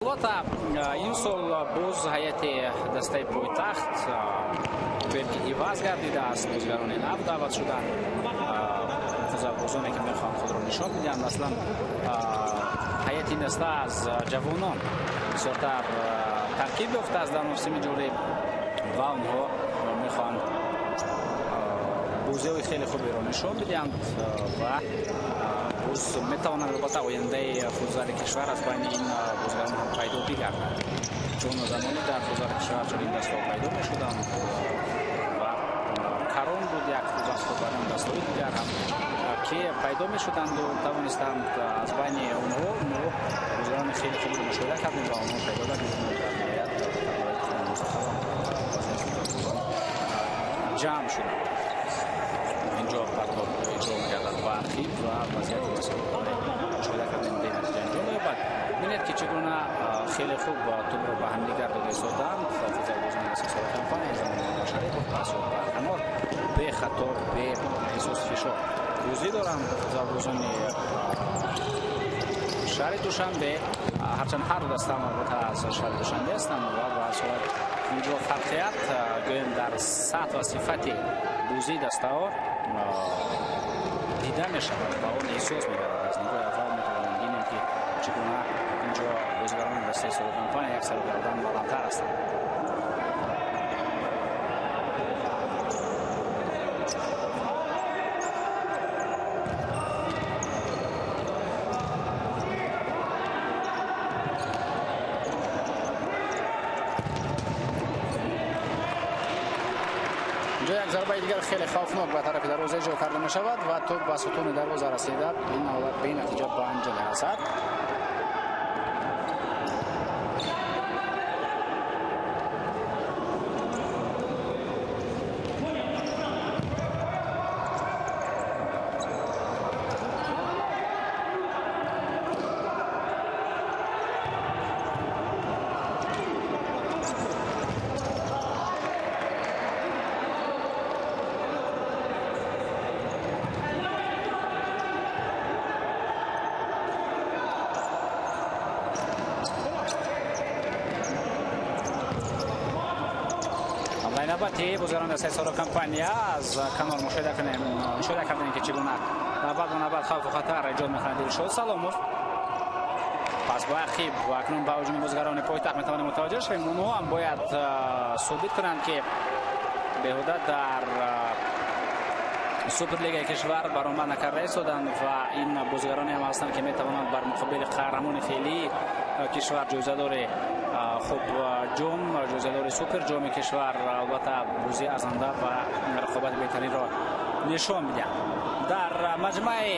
Албатта, ин сол боз ҳайати дастаи пойтахт гӯем ки иваз гардидааст. Бозигарони нав даъват шуданд, футзалбозоне ки мехоҳанд худро нишон бидиҳанд. Аслан ҳайати ин даста аз ҷавонон бисёртар таркиб ёфтааст дар мавсими ҷорӣ ва онҳо мехоҳанд бозиҳои хеле хуберо нишон бидиҳанд ва боз метавонанд, албатта, ояндаи футзали кишвар аз байни ин бозигарон ҳам пайдо бигардад, чун замоне дар футзали кишвар чунин дастҳо пайдо мешуданд ва карон буд як дастҳо бар он дастҳои дигар ҳам ки пайдо мешуданду тавонистанд аз байни онҳо мо бозигарони хеле хубро мушоҳида кардем ва онҳо пайдо гардиданд, дар ниҳоят ҷамъ шуданд. Инҷо партоб иҷро мегардад ба архив ва вазъияти мушоҳида кардем, бенатиҷа анҷом меёбад. Бинед ки чӣ гуна хеле хуб тӯбро ба ҳамдигар дода истоданд футзалбозони дастаи компания. Замони Шарипов пас ба канор, бехато, бе эҳсоси фишор бозӣ доранд футзалбозони шаҳри Душанбе. Ҳарчанд ҳар ду даста албатта аз шаҳри Душанбе ҳастанд ва ба ҳар сурат инҷо фарқият гӯем дар сатҳ ва сифати бозии дастаҳо дида мешавад ва он эҳсос мегардад. Аз нигоҳи аввал метавонем бинем ки чӣ гуна инҷо бозигарони дастаи Соро компания як сару гардан баландтар ҳастанд. Инҷо як зарбаи дигар хеле хавфнок ба тарафи дарвоза иҷро карда мешавад ва тӯб ба сутуни дарвоза расида, ин ҳолат бенатиҷа ба анҷом мерасад. Навбати бозигарони дастаи Соро компания аз канор мушоҳида кунем, мушоҳида кардем ки чӣ гуна навбат ба навбат хавфу хатар эҷод мекунад Дилшод Саломов. Пас ба ақиб ва акнун ба ҳуҷуми бозигарони пойтахт метавонем мутаваҷҷеҳ шавем. Онҳо ҳам бояд собит кунанд, ки беҳуда дар суперлигаи кишвар баромад накарда истоданд ва ин бозигароне ҳам ҳастанд, ки метавонанд бар муқобили қаҳрамони феълии кишвар, ҷоизадори хуб ҷом, ҷоизадори супер ҷоми кишвар, албатта бозии арзанда ва рақобати беҳтаринро нишон бидиҳанд. Дар маҷмӯаи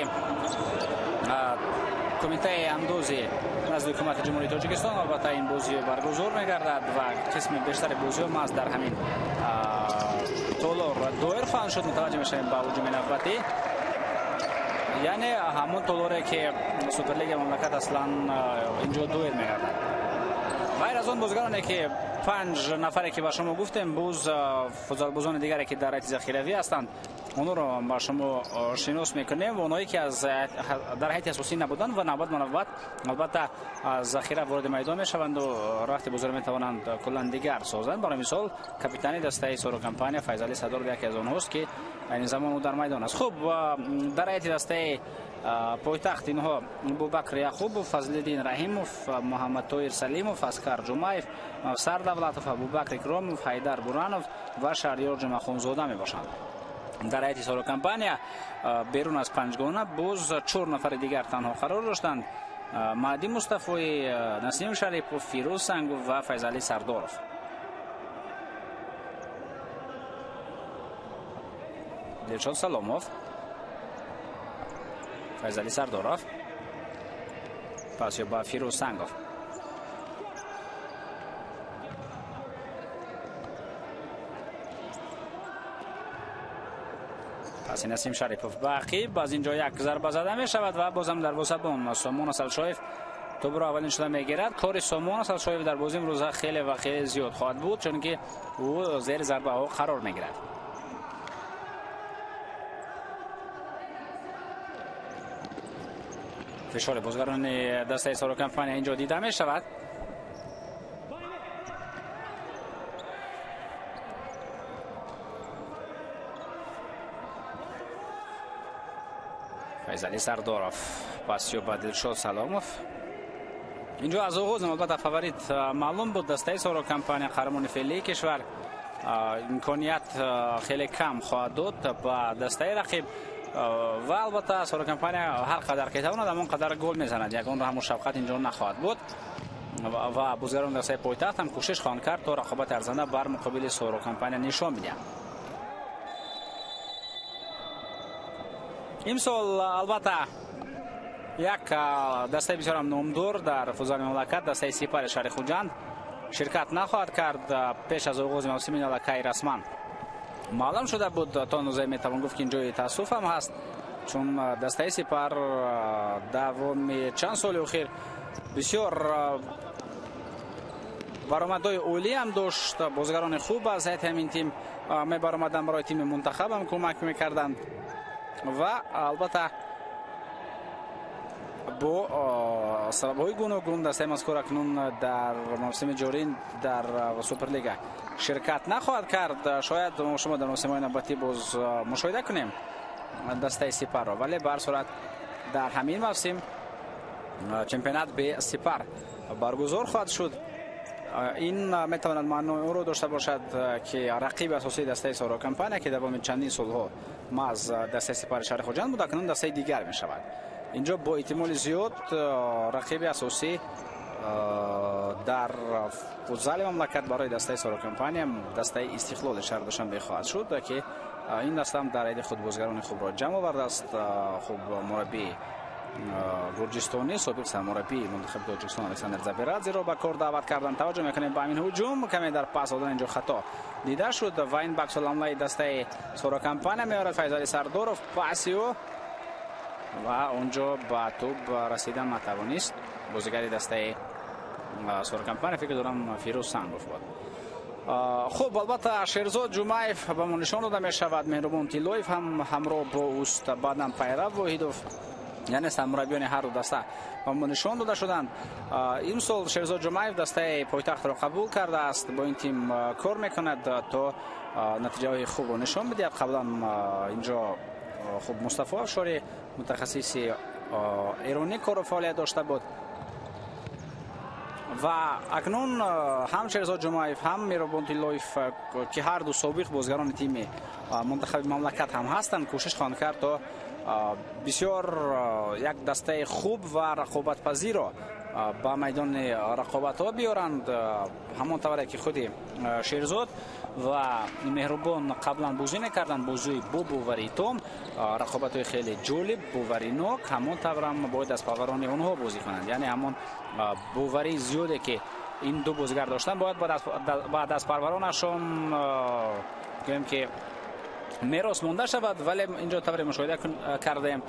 кумитаи андози назди ҳукумати Ҷумҳурии Тоҷикистон албатта ин бозӣ баргузор мегардад ва қисми бештари бозиҳо маҳз дар ҳамин толор доир хоҳанд шуд. Мутаваҷҷеҳ мешавем ба ҳуҷуми навбатӣ, яъне ҳамон толоре ки суперлигаи мамлакат аслан инҷо доир мегардад. Ғайр аз он бозигароне ки панҷ нафаре ки ба шумо гуфтем, боз футзалбозони дигаре ки дар ҳайати захиравӣ ҳастанд, онҳоро ба шумо шинос мекунем ва онҳое ки аз дар ҳайати асосӣ набуданд ва навбат ба навбат албатта аз захира вориди майдон мешаванду рафти бозиро метавонанд куллан дигар созанд. Барои мисол, капитани дастаи Соро компания Файзали Садоров яке аз онҳост, ки айни замон ӯ дар майдон аст. Хуб, дар ҳайати дастаи пойтахт инҳо: Абубакр Яқубов, Фазлиддин Раҳимов, Муҳаммадтоир Салимов, Аскар Ҷумаев, Мавсар Давлатов, Абубакр Икромов, Ҳайдар Буранов ва Шаҳриёр Ҷумъахунзода мебошанд. Дар ҳайати Соро компания берун аз панҷгона боз чор нафари дигар танҳо қарор доштанд: Маҳдӣ Мустафоӣ, Насим Шарипов, Фирӯз Сангов ва Файзалӣ Сардоров. Дилшод Саломов, Файзалӣ Сардоров, пас ё ба Фирӯз Сангов. Паси Насим Шарипов ба ақиб, аз ин ҷо як зарба зада мешавад ва бозам дарвозабон Сомон Асалшоев тӯбро аввалин шуда мегирад. Кори Сомон Асалшоев дар бозии имрӯза хеле ва хеле зиёд хоҳад буд, чунки ӯ зери зарбаҳо қарор мегирад. Фишори бозигарони дастаи Соро компания инҷо дида мешавад. Файзалӣ Сардоров, пасиё ба Дилшод Саломов. Инҷо аз оғоз албатта фаворит маълум буд. Дастаи Соро Компания, қаҳрамони феълии кишвар, имконият хеле кам хоҳад дод ба дастаи рақиб ва албатта Соро Компания ҳар қадар ки тавонад ҳамон қадар гол мезанад. Ягон раҳму шафқат инҷо нахоҳад буд ва бозигарони дастаи пойтахт ҳам кӯшиш хоҳанд кард то рақобати арзанда бар муқобили Соро Компания нишон бидиҳанд. Имсол албатта як дастаи бисёрам номдор дар футзали мамлакат, дастаи Сипари шаҳри Хуҷанд, ширкат нахоҳад кард. Пеш аз оғози мавсими аллакай расман маълум шуда буд. То андозае метавон гуфт, ки ин ҷои таассуф ҳам ҳаст, чун дастаи Сипар давоми чанд соли охир бисёр баромадҳои олӣ ҳам дошт. Бозигарони хуб аз ҳайати ҳамин тим мебаромаданд, барои тими мунтахаб ҳам кӯмак мекарданд ва албатта бо сабабҳои гуногун дастаи мазкур акнун дар мавсими ҷорӣ дар Суперлига ширкат нахоҳад кард. Шояд шумо дар мавсимҳои навбатӣ боз мушоҳида кунем дастаи Сипарро, вале ба ҳар сурат дар ҳамин мавсим чемпионат бе Сипар баргузор хоҳад шуд. Ин метавонад маънои онро дошта бошад, ки рақиби асосии дастаи Соро Компания, ки давоми чандин солҳо маҳз дастаи Сипари шаҳри Хуҷанд буд, акнун дастаи дигар мешавад. Инҷо бо эҳтимоли зиёд рақиби асосӣ дар футзали мамлакат барои дастаи Соро Компания дастаи Истиқлоли шаҳри Душанбе хоҳад шуд, ки ин даста ҳам дар айди худ бозигарони хубро ҷамъ овардааст. Хуб, мураббии гурҷистонӣ, собиқ сармураббии мунтахаби Тоҷикистон Александр Забирадзеро ба кор даъват карданд. Таваҷҷӯҳ мекунем ба ҳамин ҳуҷум. Каме дар пас додан инҷо хато дида шуд ва ин баксуламлаи дастаи Соро Компания меорад. Файзалӣ Сардоров паси ӯ ва онҷо ба тӯб расидан натавонист бозигари дастаи Соро Компания, фикр дорам Фирӯз Сангов буд. Хуб, албатта Шерзод Ҷумаев ба мо нишон дода мешавад. Меҳрубон Тиллоев ҳам ҳамроҳ бо ӯст, баъдан Пайрав Воҳидов, яъне сармураббиёни ҳар ду даста ба мо нишон дода шуданд. Имсол Шерзод Ҷумаев дастаи пойтахтро қабул кардааст, бо ин тим кор мекунад то натиҷаҳои хубро нишон бидиҳад. Қаблан инҷо хуб Мустафо Афшорӣ, мутахассиси эронӣ, кору фаъолият дошта буд ва акнун ҳам Шерзод Ҷумаев, ҳам Меҳрубон Тиллоев, ки ҳар ду собиқ бозигарони тими мунтахаби мамлакат ҳам ҳастанд, кӯшиш хоҳанд кард то бисёр як дастаи хуб ва рақобатпазирро ба майдони рақобатҳо биёранд. Ҳамон тавре ки худи Шерзод ва Меҳрубон қаблан бозӣ мекарданд, бозии бо боварии том, рақобатҳои хеле ҷолиб, боваринок, ҳамон таврам бояд аз паварони онҳо бозӣ кунанд. Яъне ҳамон боварии зиёде ки ин ду бозигар доштанд, бояд ба дастпарваронашон гӯем ки мерос монда шавад. Вале инҷо тавре мушоҳида кардем,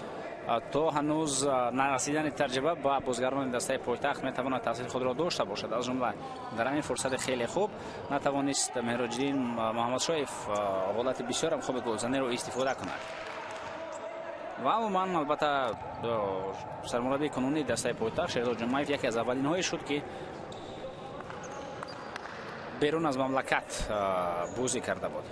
то ҳанӯз нарасидани таҷриба ба бозигарони дастаи пойтахт метавонад таъсири худро дошта бошад. Аз ҷумла дар ҳамин фурсати хеле хуб натавонист Меҳроҷиддин Муҳаммадшоев ҳолати бисёрам хуби голзаниро истифода кунад. Ва умуман албатта сармураббии кунунии дастаи пойтахт Шерзод Ҷумаев яке аз аввалинҳое шуд, ки берун аз мамлакат бозӣ карда буд.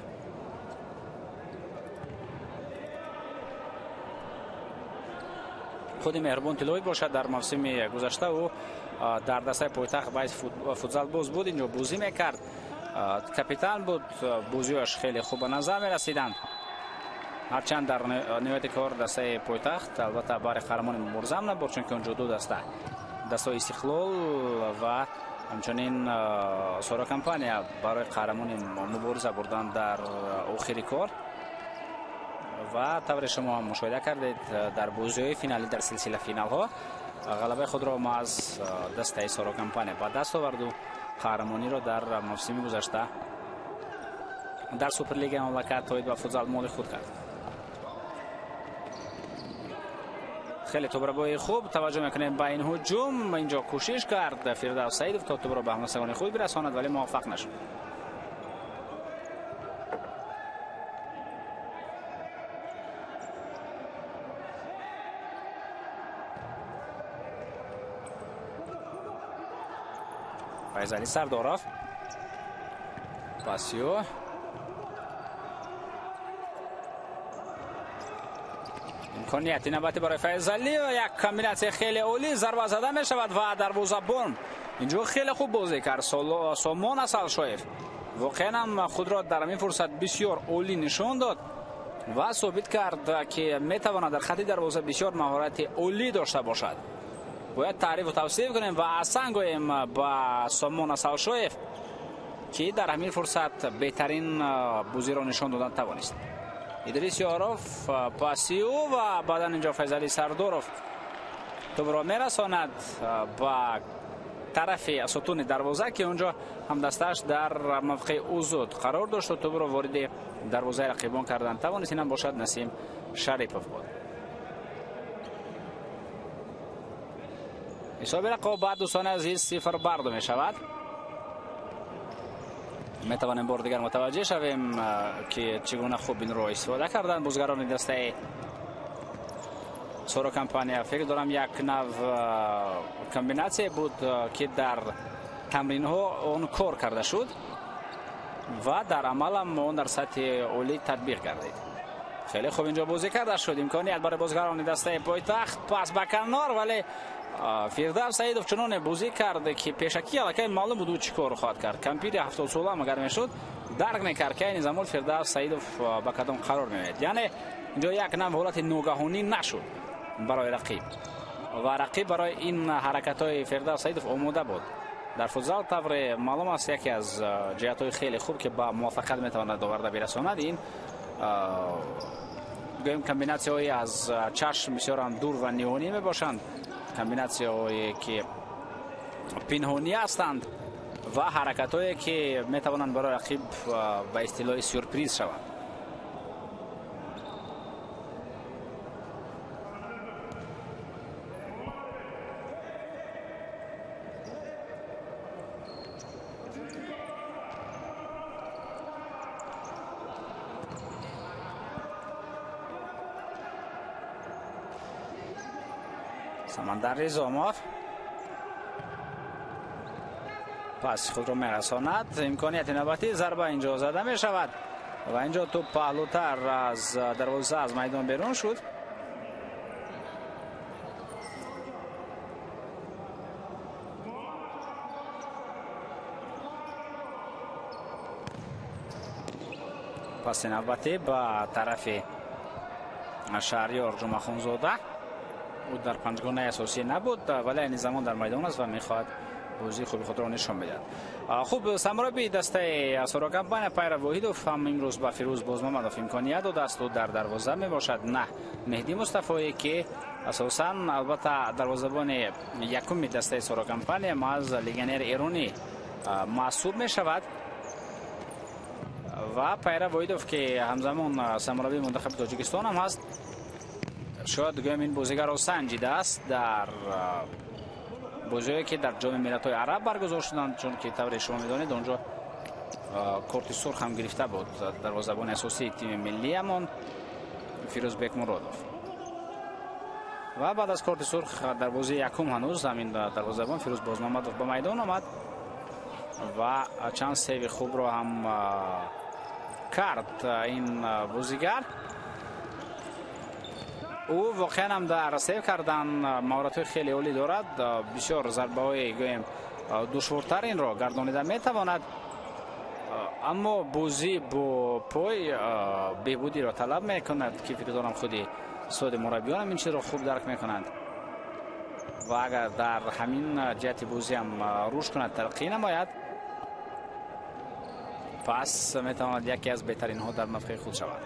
Худи Меҳрубон Тиллоев бошад, дар мавсими гузашта ӯ дар дастаи пойтахт байс футзалбоз буд, инҷо бозӣ мекард, капитан буд, бозиҳояш хеле хуб ба назар мерасиданд. Ҳарчанд дар ниҳояти кор дастаи пойтахт албатта бари қаҳрамони мубориза набурд, чунки онҷо ду даста, дастаи Истиқлол ва ҳамчунин Соро Компания барои қаҳрамони мубориза бурданд дар охири кор. Ва тавре шумо ҳам мушоҳида кардед, дар бозиҳои финалӣ, дар силсила финалҳо ғалабаи худро маҳз дастаи Соро Компания ба даст оварду қаҳрамониро дар мавсими гузашта дар Суперлигаи мамлакат оид ба футзал моли худ кард. Хеле тӯбрабои хуб. Таваҷҷӯҳ мекунем ба ин ҳуҷум. Инҷо кӯшиш кард Фирдавс Саидов то тӯбро ба ҳамсагони худ бирасонад, вале муваффақ нашуд. Файзалӣ Сардоров, пасиё Имконияти навбатӣ барои Файзалӣ ва як комбинатсияи хеле олӣ, зарба зада мешавад ва дарвозабон инҷо хеле хуб бозӣ кард. Сомон Асалшоев воқеан ҳам худро дар ҳамин фурсат бисёр олӣ нишон дод ва собит кард, ки метавонад дар хати дарвоза бисёр маҳорати олӣ дошта бошад. Бояд таърифу тавсиф кунем ва аҳсан гӯем ба Сомон Асалшоев, ки дар ҳамин фурсат беҳтарин бозиро нишон додан тавонист. Идрис Ёров паси ӯ ва баъдан инҷо Файзалӣ Сардоров тӯбро мерасонад ба тарафи сутуни дарвоза, ки онҷо ҳамдастааш дар мавқеи озод қарор дошт ва тӯбро вориди дарвозаи рақибон кардан тавонист. Инам бошад Насим Шарипов буд. Ҳисоби рақобат, дӯстони азиз, 0-2 мешавад. Метавонем бор дигар мутаваҷҷеҳ шавем, ки чӣ гуна хуб инро истифода карданд бозигарони дастаи Соро компания. Фикр дорам, як нав комбинатсия буд, ки дар тамринҳо он кор карда шуд ва дар амалам он дар сатҳи олӣ татбиқ гардид. Хеле хуб инҷо бозӣ карда шуд. Имконият барои бозигарони дастаи пойтахт, пас ба канор, вале Фирдавс Саидов чуноне бозӣ кард, ки пешакӣ аллакай маълум буд, ӯ чӣ кор хоҳад кард. Компютери 70-сола магар мешуд, дарк мекард, ки айни замон Фирдавс Саидов ба кадом қарор меояд. Яъне инҷо як нав ҳолати ногаҳонӣ нашуд барои рақиб ва рақиб барои ин ҳаракатҳои Фирдавс Саидов омода буд. Дар футзал тавре маълум аст, яке аз ҷиҳатҳои хеле хуб, ки ба муваффақият метавонад оварда бирасонад, ин гӯем комбинатсияҳои аз чашм бисёрам дур ва ниҳонӣ мебошанд, комбинатсияҳое ки пинҳонӣ ҳастанд ва ҳаракатҳое ки метавонанд барои рақиб ба истилоҳи сюрприз шаванд. Самандар Ризомов пас худро мерасонад. Имконияти навбатӣ, зарба инҷо зада мешавад ва инҷо тӯп паҳлӯтар аз дарвоза аз майдон берун шуд. Паси навбатӣ ба тарафи Шаҳриёр Ҷумъахунзода. Ӯ дар панҷгонаи асосӣ набуд, вале айни замон дар майдон аст ва мехоҳад бозии хуби худро нишон бидиҳад. Хуб, сармураббии дастаи Соро компания Пайра Воҳидов ҳам имрӯз ба Фирӯз Бозмамадов имконият додааст. Ӯ дар дарвоза мебошад, на Меҳдӣ Мустафое, ки асосан албатта дарвозабони якуми дастаи Соро компания аз легионери эронӣ маҳсуб мешавад. Ва Пайра Воҳидов, ки ҳамзамон сармураббии мунтахаби Тоҷикистон ҳам ҳаст, шояд гӯем ин бозигарро санҷидааст дар бозиҳое, ки дар Ҷоми миллатҳои араб баргузор шуданд, чунки тавре шумо медонед, онҷо корти сурх ҳам гирифта буд дарвозабони асосии тими миллиямон Фирӯзбек Муродов. Ва баъд аз корти сурх дар бозии якум ҳанӯз ҳамин дарвозабон Фирӯз Бозмамадов ба майдон омад ва чанд сейви хубро ҳам кард ин бозигар. Ӯ воқеан ҳам дар сейв кардан маҳоратҳои хеле олӣ дорад, бисёр зарбаҳои гӯем душвортаринро гардонида метавонад, аммо бозӣ бо пой беҳбудиро талаб мекунад, ки фикр дорам худи соди мураббиёнам ин чизро хуб дарк мекунанд. Ва агар дар ҳамин ҷиҳати бозиам рушд кунад, тараққӣ намояд, пас метавонад яке аз беҳтаринҳо дар мавқеи худ шавад.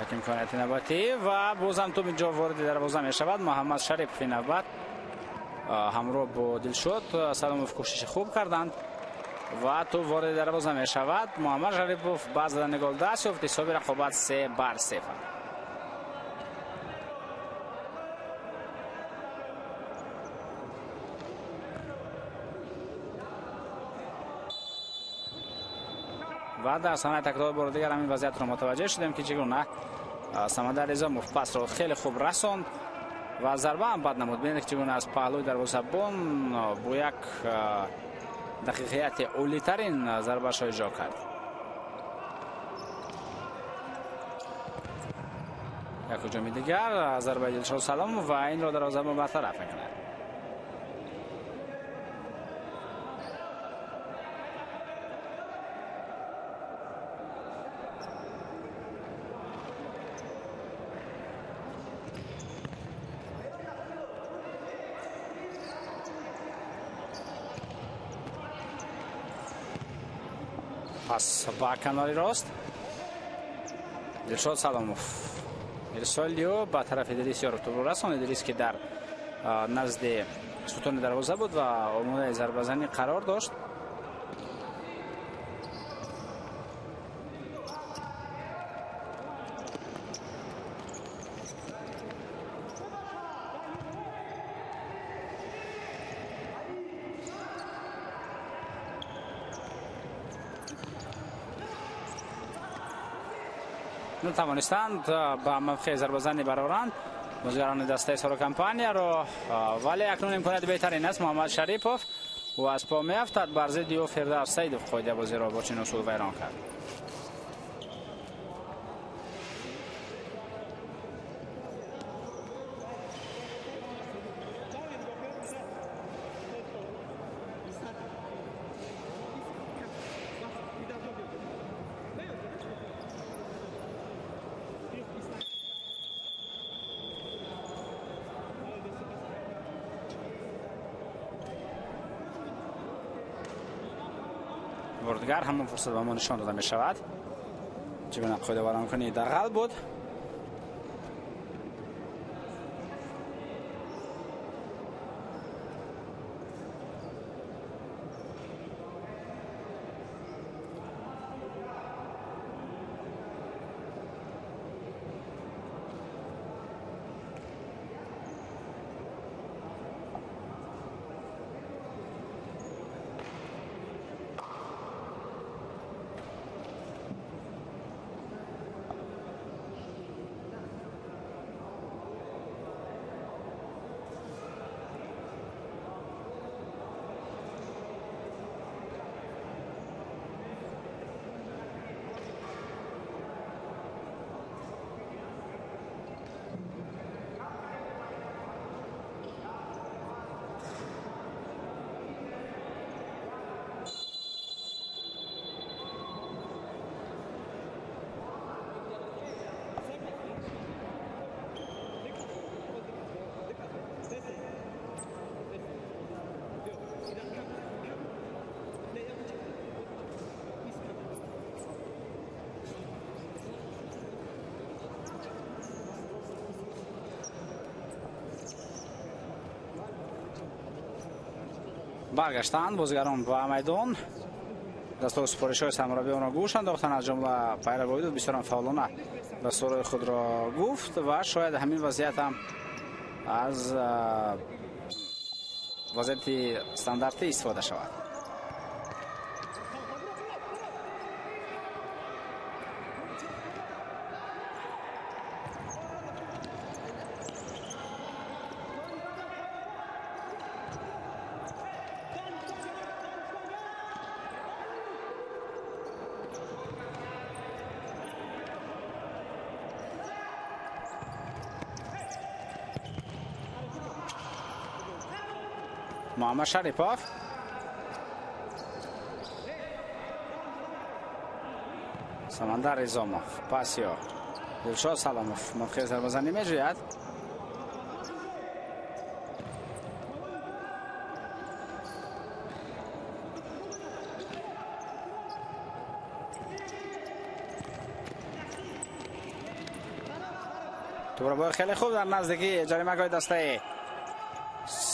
Як имконияти навбатӣ ва бозам тӯп инҷо вориди дарвоза мешавад. Муҳаммад Шарипов навбат ҳамроҳ бо Дилшод Саломов кӯшиши хуб карданд ва тӯп вориди дарвоза мешавад. Муҳаммад Шарипов ба задани гол даст ёфт. Ҳисоби рақобат 3-0. Ва дар саҳнаи такрор бори дигар ҳамин вазъиятро мутаваҷҷеҳ шудем, ки чӣ гуна Самандар Ризомов пасро хеле хуб расонд ва зарба ҳам бад намуд. Бинед, чӣ гуна аз паҳлӯи дарвозабон бо як дақиқияти олитарин зарбаашро иҷро кард. Як ҳуҷуми дигар, зарбаи Дилшод Саломов ва инро дарвозабон бартараф мекунад. Пас ба канори рост Дилшод Саломов ирсоли ӯ ба тарафи Идрис Ёров тӯбро расонд. Идрис, ки дар назди сутуни дарвоза буд ва омодаи зарбазанӣ қарор дошт. Натавонистанд ба мавқеи зарбазанӣ бароранд бозигарони дастаи Соро Компанияро, вале акнун имконияти беҳтарин аст. Муҳаммад Шарипов ӯ аз по меафтад, бар зидди ӯ Фирдавс Саидов қоида бозиро бо чунин усул вайрон кард. Дигар ҳамон фурсат ба мо нишон дода мешавад. Чӣ гуна қоидавайронкунии дағал буд. Баргаштанд бозигарон ба майдон, дастуру супоришҳои сармураббионро гӯш андохтанд, аз ҷумла Пайра Воҳидов бисёрам фаъолона дастурҳои худро гуфт ва шояд ҳамин вазъият ҳам аз вазъияти стандартӣ истифода шавад. Муҳаммад Шарипов Самандар Изомов, пасио Дилшод Саломов мавқеи зарбазанӣ меҷӯяд. Тӯбро хеле хуб дар наздикии ҷаримагоҳи дастаи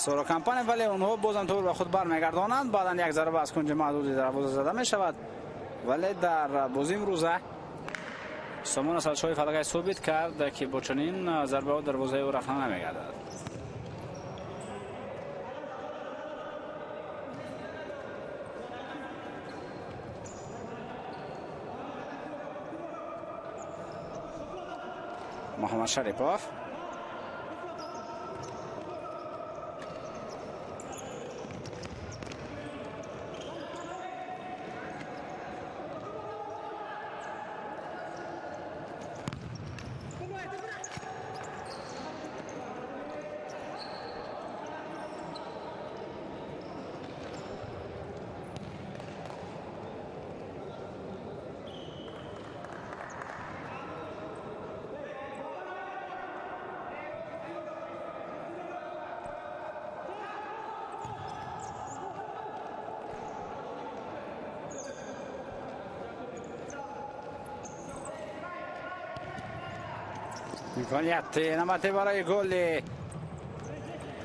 Соро Компания, вале онҳо бозам тӯбро ба худ бармегардонанд. Баъдан як зарба аз кунҷи маҳдуди дарвоза зада мешавад, вале дар бозии имрӯза Сомон Асадшоҳи фалакай собит кард, ки бо чунин зарбаҳо дарвозаи ӯ рафта намегардад. Муҳаммад Шарипов Имконият навбатӣ барои голи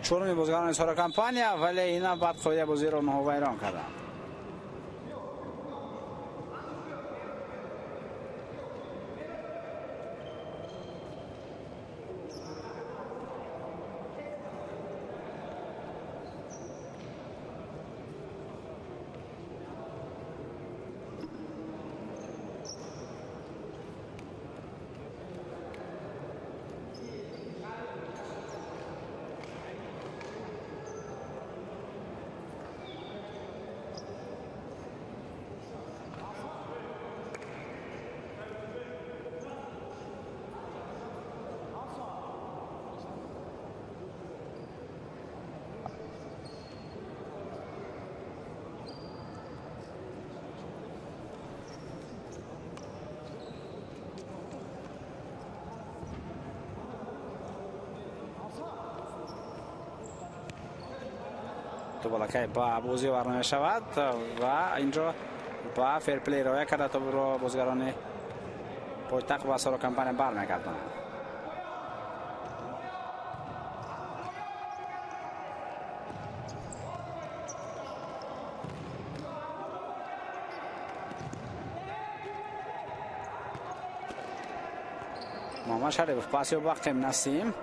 чоруми бозигарони Сара Компания, вале ин навбат қоидаи бозиро онҳо вайрон карданд. Тубалакай ба бозӣ оварда мешавад ва инҷо ба ферплей риоя карда тубро бозигарони пойтахт ва Сара Компания бармегардонанд. Муҳаммад Шарипов пас ё бақим Насим.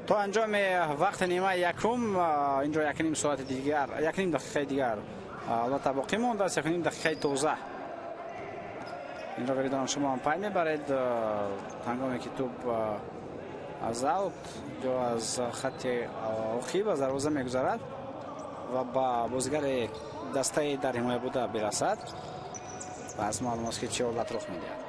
То анҷоми вақти нимаи якум, инҷо 1.5 соати дигар, 1.5 дақиқаи дигар албатта боқӣ мондааст, 1.5 дақиқаи тоза. Инро медонам шумо ҳам пай мебаред, ҳангоме ки тӯб аз аут ё аз хатти оқиб аз дарвоза мегузарад ва ба бозигари дастаи дар ҳимоя буда бирасад, пас маълум аст ки чӣ ҳолат рух медиҳад.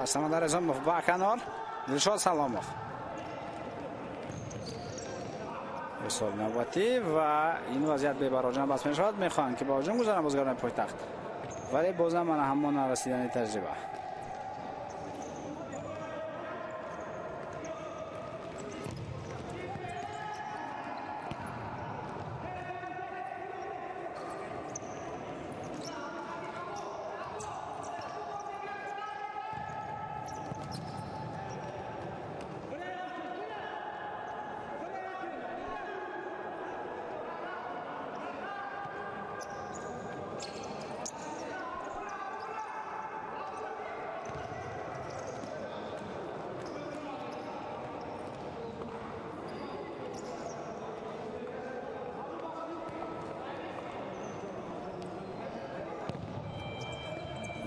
Самандар Изомов ба канор, Дилшод Саломов. Ирсол навбатӣ ва ин вазъият бебароҷан бас мешавад. Мехоҳанд ки ба ҳуҷум гузаранд бозигарони пойтахт, вале бозам мана ҳамон нарасидани таҷриба.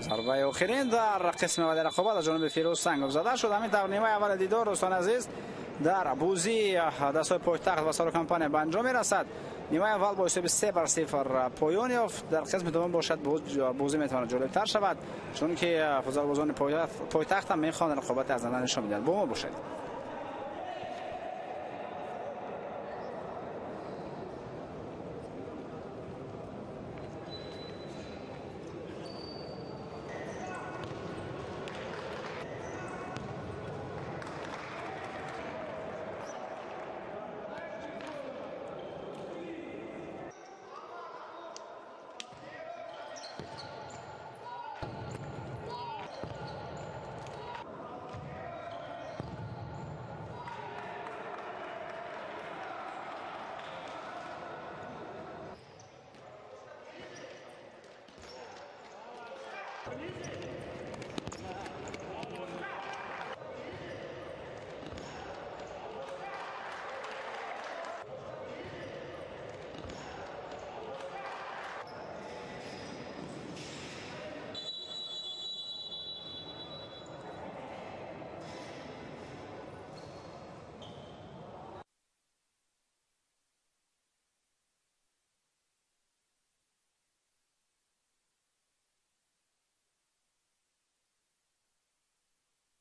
ضربه آخرین در قسم اول رقابت از جانب فیروز سنگов زده شد. همین طور نیمه اول دیدار دوستان عزیز در بازی دستای پایتخت و سارا کمپانی به انجام میرسد. نیمه اول با حساب 3-0 پایان یافت. در قسم دوم باشد بازی میتواند جالبتر شود، چون که فوتبالبازان پایتخت هم میخوان رقابت از نظر نشان میدهند. با ما باشید.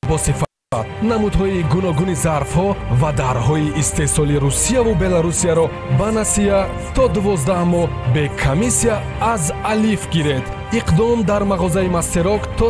Бо сифат намудҳои гуногуни зарфҳо ва дарҳои истеҳсоли Русияву Беларусияро ба насия то 12 моҳ бе комиссия аз Алиф гиред. Иқдом дар мағозаи Мастерок то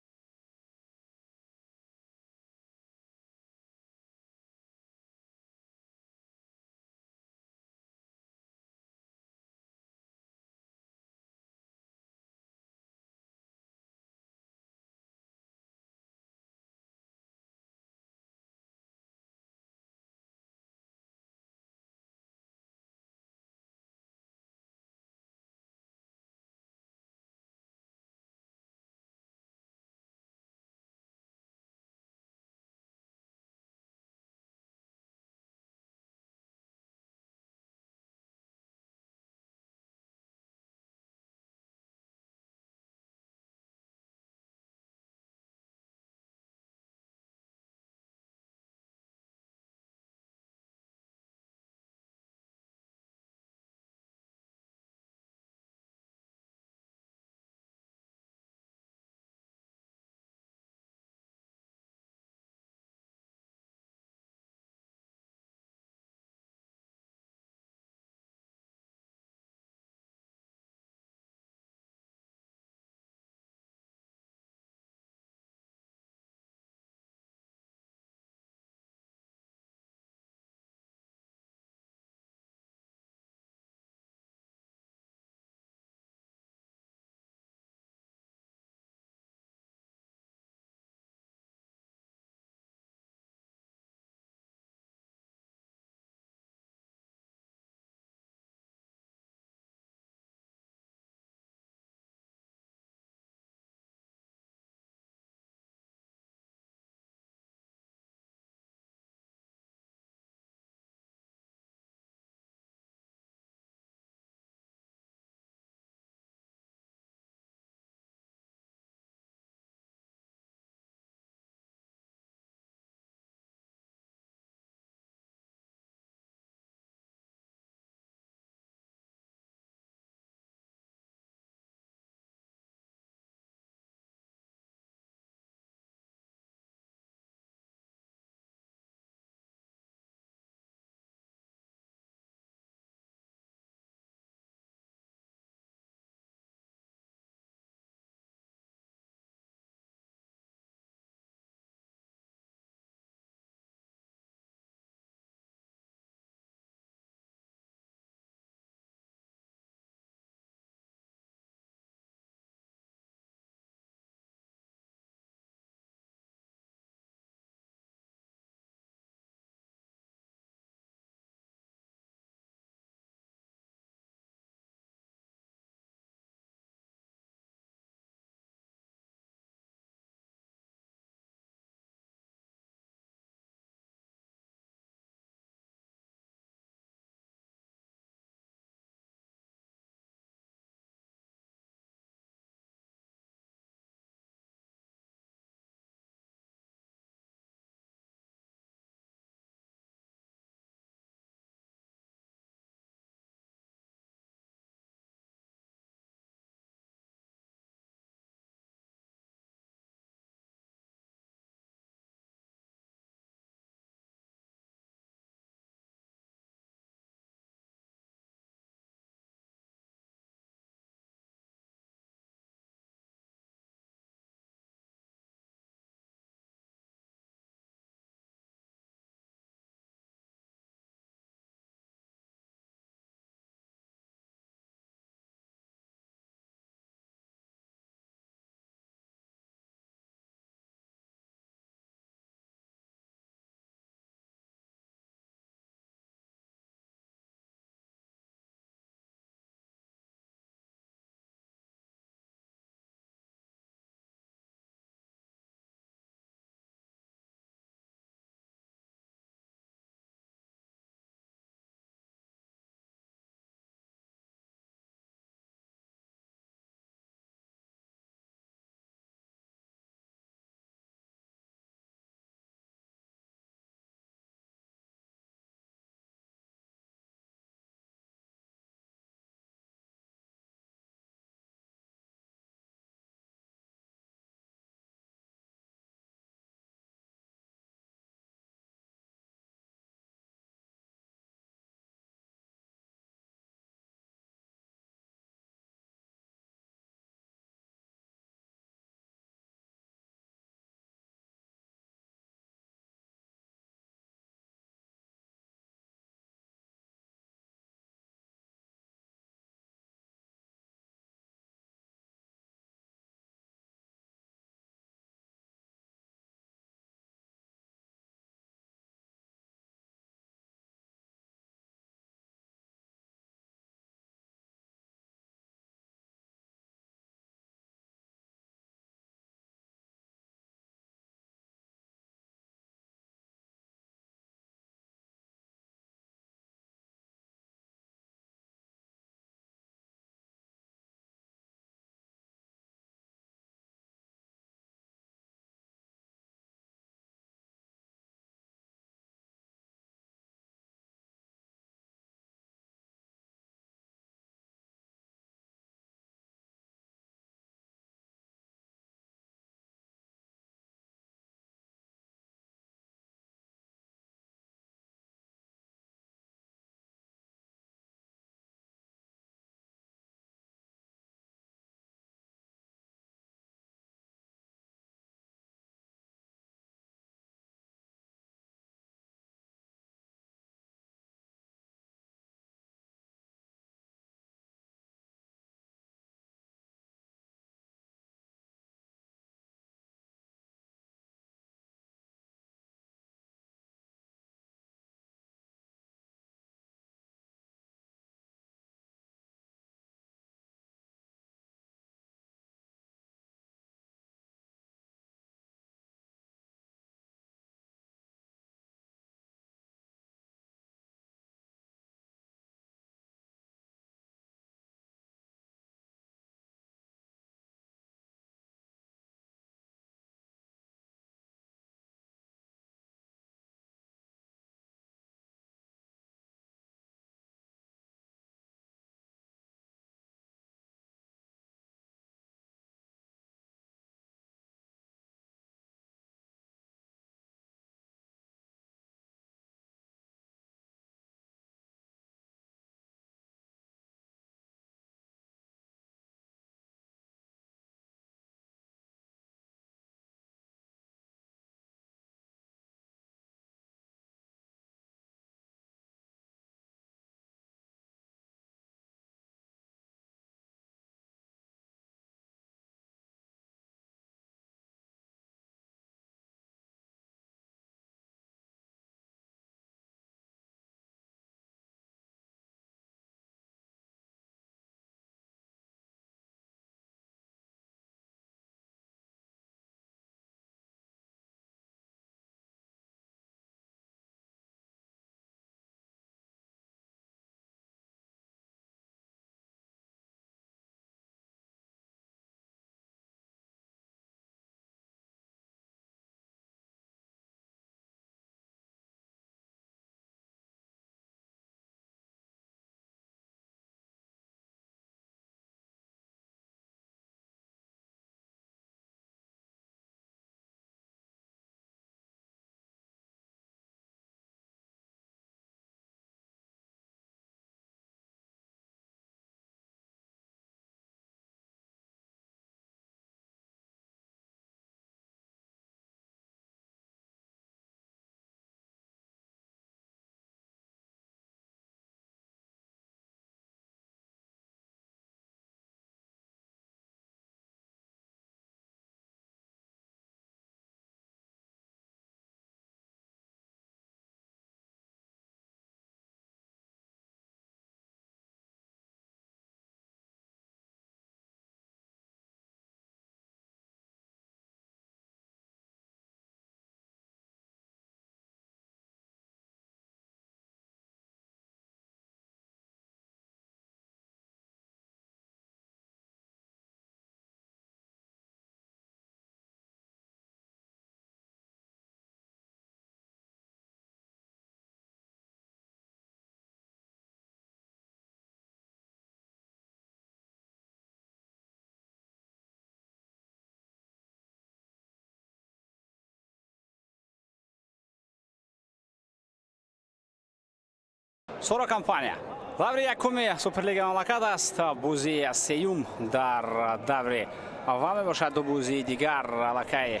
Соро компания. Даври якуми Суперлига мамлакат аст. Бозии сеюм дар даври аввал мебошад. Ду бозии дигар аллакай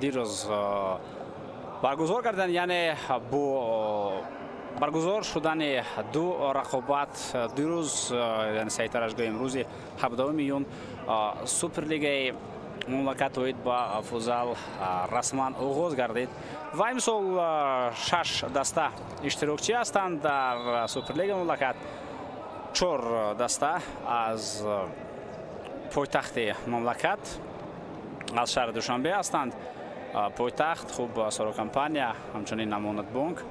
дирӯз баргузор карданд, яъне бо баргузор шудани ду рақобат дирӯз, яъне саҳитараш гӯем, рӯзи 17 июн Суперлигаи мамлакат оид ба футзал расман оғоз гардид ва имсол 6 даста иштирокчӣ ҳастанд дар Суперлигаи мамлакат. 4 даста аз пойтахти мамлакат, аз шаҳри Душанбе ҳастанд. Пойтахт, хуб, Соро компания, ҳамчунин Амонатбонк.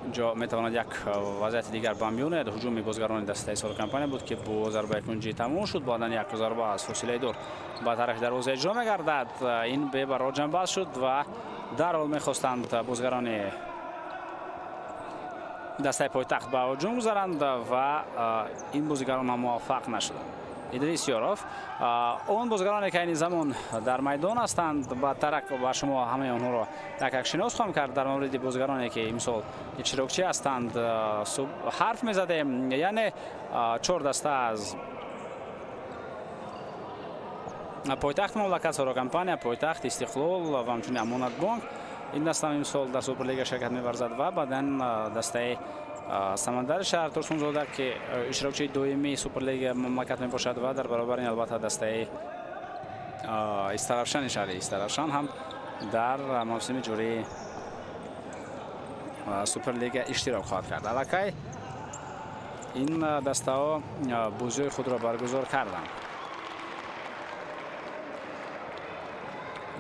Инҷо метавонад як вазъияти дигар ба миён ояд. Ҳуҷуми бозгарони дастаи Соро компания буд, ки бо зарбаи кунҷӣ тамом шуд. Баъдан як зарба аз фосилаи дур ба тарафи дарвоза иҷро мегардад. Ин бебаро ҷанбаз шуд ва дарҳол мехостанд бозгарони дастаи пойтахт ба ҳуҷум гузаранд ва ин бозигарон ҳам муваффақ нашуданд. Идрис Ёров, он бозигароне ки айни замон дар майдон ҳастанд, ба тарак ба шумо ҳамаи онҳоро як як шинос хоҳам кард. Дар мавриди бозигароне ки имсол иштирокчӣ ҳастанд ҳарф мезадем, яъне 4 даста аз пойтахти мамлакат, Соро компания, пойтахт, Истиқлол ва ҳамчунин Амонатбонк. Ин даста имсол дар Суперлига ширкат меварзад ва баъдан дастаи Самандари шаҳр Турсунзода, ки иштирокчии доимии Суперлига мамлакат мебошад, ва дар баробари ин албатта дастаи Истаравшани шаҳри Истаравшан ҳам дар мавсими ҷории Суперлига иштирок хоҳад кард. Аллакай ин дастаҳо бозиҳои худро баргузор карданд.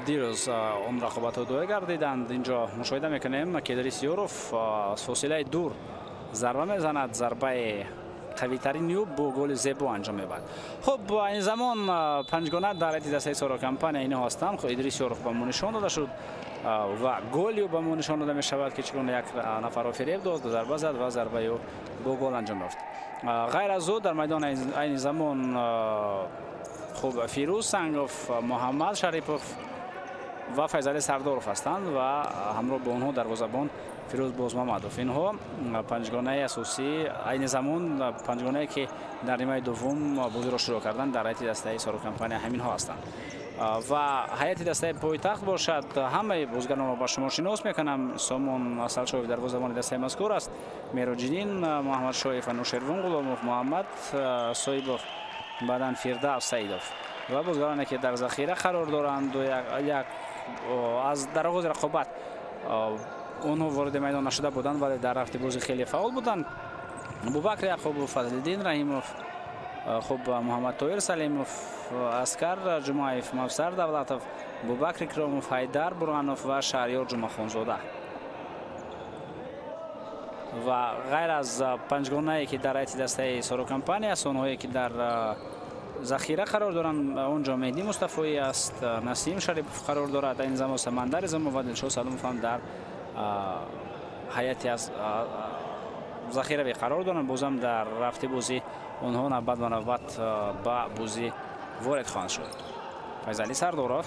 Дирӯз он рақобатҳо доир гардиданд. Инҷо мушоҳида мекунем, ки Идрис Ёров аз фосилаи дур зарба мезанад. Зарбаи қавитарин ӯ бо голи зебо анҷом меёбад. Хуб, ин замон панҷгона дар ҳайати дастаи Соро компания инҳо ҳастанд. Хуб, Идрис Ёров ба мо нишон дода шуд ва голи ӯ ба мо нишон дода мешавад, ки чӣ гуна як нафарро фиреб дод, зарба зад ва зарбаи ӯ бо гол анҷом ёфт. Ғайр аз ӯ дар майдон айни замон хуб Фирӯз Сангов, Муҳаммад Шарипов ва Файзали Сардоров ҳастанд ва ҳамроҳ бо онҳо дарвозабон Фирӯз Бозмамадов. Инҳо панҷгонаи асосӣ, айни замон панҷгонае ки дар нимаи дуввум бозиро шурӯъ карданд дар ҳайати дастаи Соро компания ҳаминҳо ҳастанд. Ва ҳайати дастаи пойтахт бошад, ҳамаи бозигаронро ба шумо шинос мекунам. Сомон Асалшоев дарвозабони дастаи мазкур аст, Мероҷиддин Муҳаммадшоев, Анушервон Ғуломов, Муҳаммад Соибов, баъдан Фирдавс Саидов ва бозигароне ки дар захира қарор доранд. Як аз дар оғози рақобат онҳо вориди майдон нашуда буданд, вале дар рафти бозӣ хеле фаъол буданд. Абубакр Яқубов, Фазлиддин Раҳимов, хуб, Муҳаммад Тоир Салимов, Аскар Ҷумаев, Мавсар Давлатов, Абубакр Икромов, Ҳайдар Бурғанов ва Шаҳриёр Ҷумахонзода. Ва ғайр аз панҷгонае ки дар ҳайати дастаи Соро компания аст, онҳое ки дар захира қарор доранд, онҷо Меҳдӣ Мустафоӣ аст, Насим Шарипов қарор дорад, ин замон Самандар Изомов ва Дилшод Саломов ҳам дар ҳайати аз захиравӣ қарор доранд. Бозам дар рафти бозӣ онҳо навбат ба навбат ба бозӣ ворид хоҳанд шуд. Файзали Сардоров,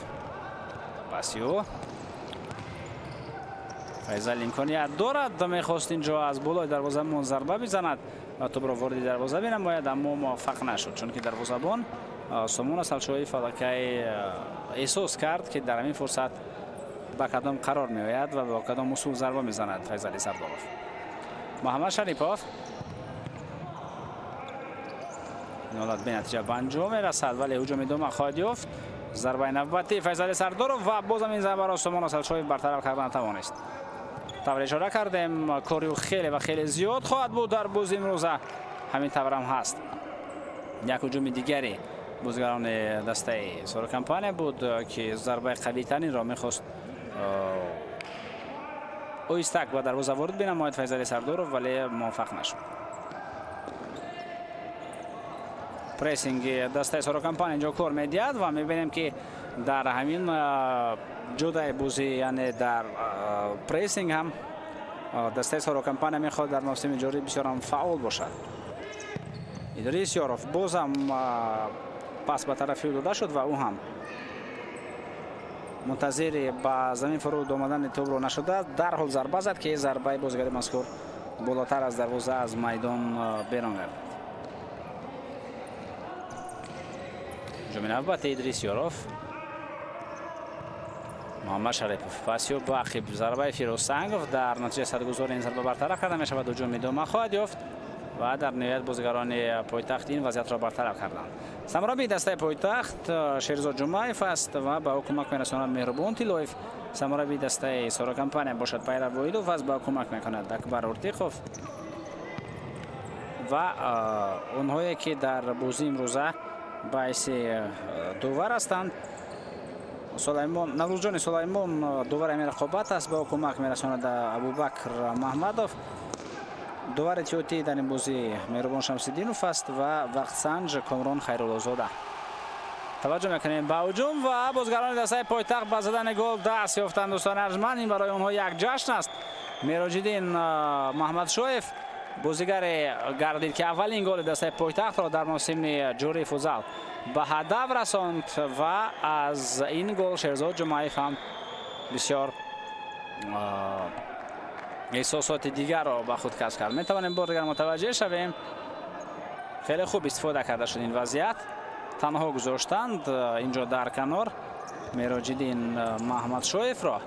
паси ӯ Файзал имконият дорад, мехост инҷо аз болои дарвозабон зарба бизанад ва тӯбро вориди дарвоза бинамояд, аммо муваффақ нашуд, чунки дарвозабон Сомон Асалшоев аллакай эҳсос кард, ки дар ҳамин фурсат ба кадом қарор меояд ва ба кадом усул зарба мезанад Файзали Сардоров. Муҳаммад Шарипов, ин ҳолат бенатиҷа ба анҷом мерасад, вале ҳуҷум идома хоҳад ёфт. Зарбаи навбатӣ Файзали Сардоров ва бозам ин зарбаро Сомон Асалшоев бартараф карда натавонист. Тавр ишора кардем, кори ӯ хеле ва хеле зиёд хоҳад буд дар бози имрӯза. Ҳамин таврам ҳаст. Як ҳуҷуми дигари бозигарони дастаи Соро компания буд, ки зарбаи қавитаринро мехост оҳистак ба дарвоза ворид бинамояд Файзали Сардоров, вале муваффақ нашуд. Прессинги дастаи Соро компания инҷо кор медиҳад ва мебинем, ки дар ҳамин ҷодаи бозӣ, яъне дар прессинг ҳам дастаи Соро компания мехоҳад дар мавсими ҷорӣ бисёрам фаъол бошад. Идрис Ёров, бозам пас ба тарафи ӯ дода шуд ва ӯ ҳам мунтазири ба замин фуруд омадани тӯбро нашуда, дарҳол зарба зад, ки зарбаи бозигари мазкур болотар аз дарвоза аз майдон берун гардид. Ҳуҷуми навбати Идрис Ёров. Муҳаммад Шарипов пас ё ба ақиб, зарбаи Фирӯз Сангов дар натиҷаи садгузори ин зарба бартараф карда мешавад. Ҳуҷум идома хоҳад ёфт ва дар ниҳоят бозигарони пойтахт ин вазъиятро бартараф карданд. Самарабии дастаи пойтахт Шерзод Ҷумаев аст ва ба ӯ кӯмак мерасонад Меҳрубон Тилоев. Самарабии дастаи Соро Компания бошад Пайрав Воҳидов аст, ба ӯ кӯмак мекунад Акбар Уртиқов. Ва онҳое ки дар бозии имрӯза ба ҳайси довар ҳастанд, Сулаймон Наврӯзҷони Сулаймон довари ҳамин рақобат аст, ба ӯ кӯмак мерасонад Абубакр Маҳмадов. Довари тиётӣ дар ин бозӣ Меҳрубон Шамсиддинов аст ва вақтсанҷ Комрон Хайруллозода. Таваҷҷӯҳ мекунем ба ҳуҷум ва бозигарони дастаи пойтахт ба задани гол даст ёфтанд. Дӯстони арҷманд, ин барои онҳо як ҷашн аст. Мероҷиддин Маҳмадшоев бозигаре гардид, ки аввалин голи дастаи пойтахтро дар мавсими ҷурии футзал ба ҳадаф расонд ва аз ин гол Шерзод Ҷумаев ҳам бисёр эҳсосоти дигарро ба худ касб кард. Метавонем бор дигар мутаваҷҷеҳ шавем. Хеле хуб истифода карда шуд ин вазъият. Танҳо гузоштанд инҷо дар канор Мероҷиддин Маҳмадшоевро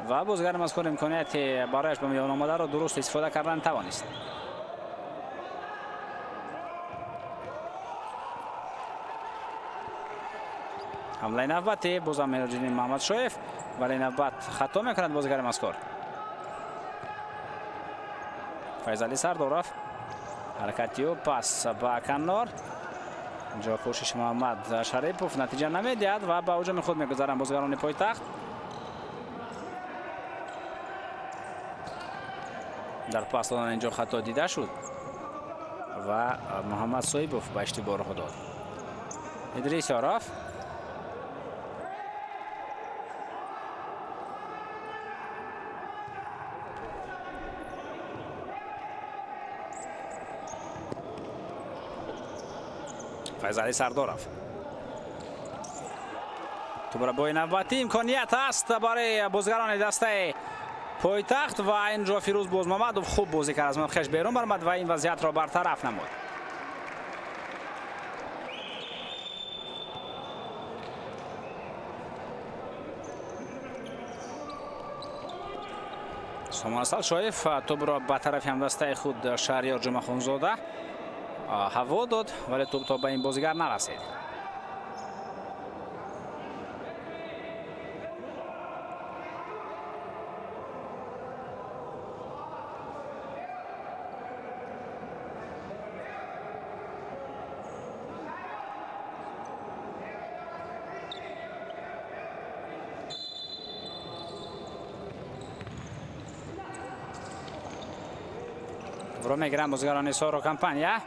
ва бозигари мазкур имконияти барояш ба миён омадаро дуруст истифода кардан тавонист. Ҳамлаи навбатӣ бозам Мероҷиддин Маҳмадшоев, вале навбат хато мекунад бозигари мазкур. Файзали Сардоров ҳаракати ӯ пас ба канор. Инҷо кӯшиши Муҳаммад Шарипов натиҷа намедиҳад ва ба ҳуҷуми худ мегузаранд бозигарони пойтахт. Дар пас додан инҷо хато дида шуд ва Муҳаммад Соҳибов ба иштибоҳ роҳ дод. Идрис Ёров Файзали Сардоров. Тӯбро бо навбатӣ имконият ҳаст барои бозигарони дастаи пойтахт ва инҷо Фирӯз Бозмамадов хуб бозӣ кард, аз мавқеаш берун баромад ва ин вазъиятро бартараф намуд. Сомон Асалшоев тӯбро ба тарафи ҳамдастаи худ Шаҳриёр Ҷумъахунзода ҳаво дод, вале тӯб то ба ин бозигар нарасид. Тӯбро мегиранд бозигарони Соро Компания.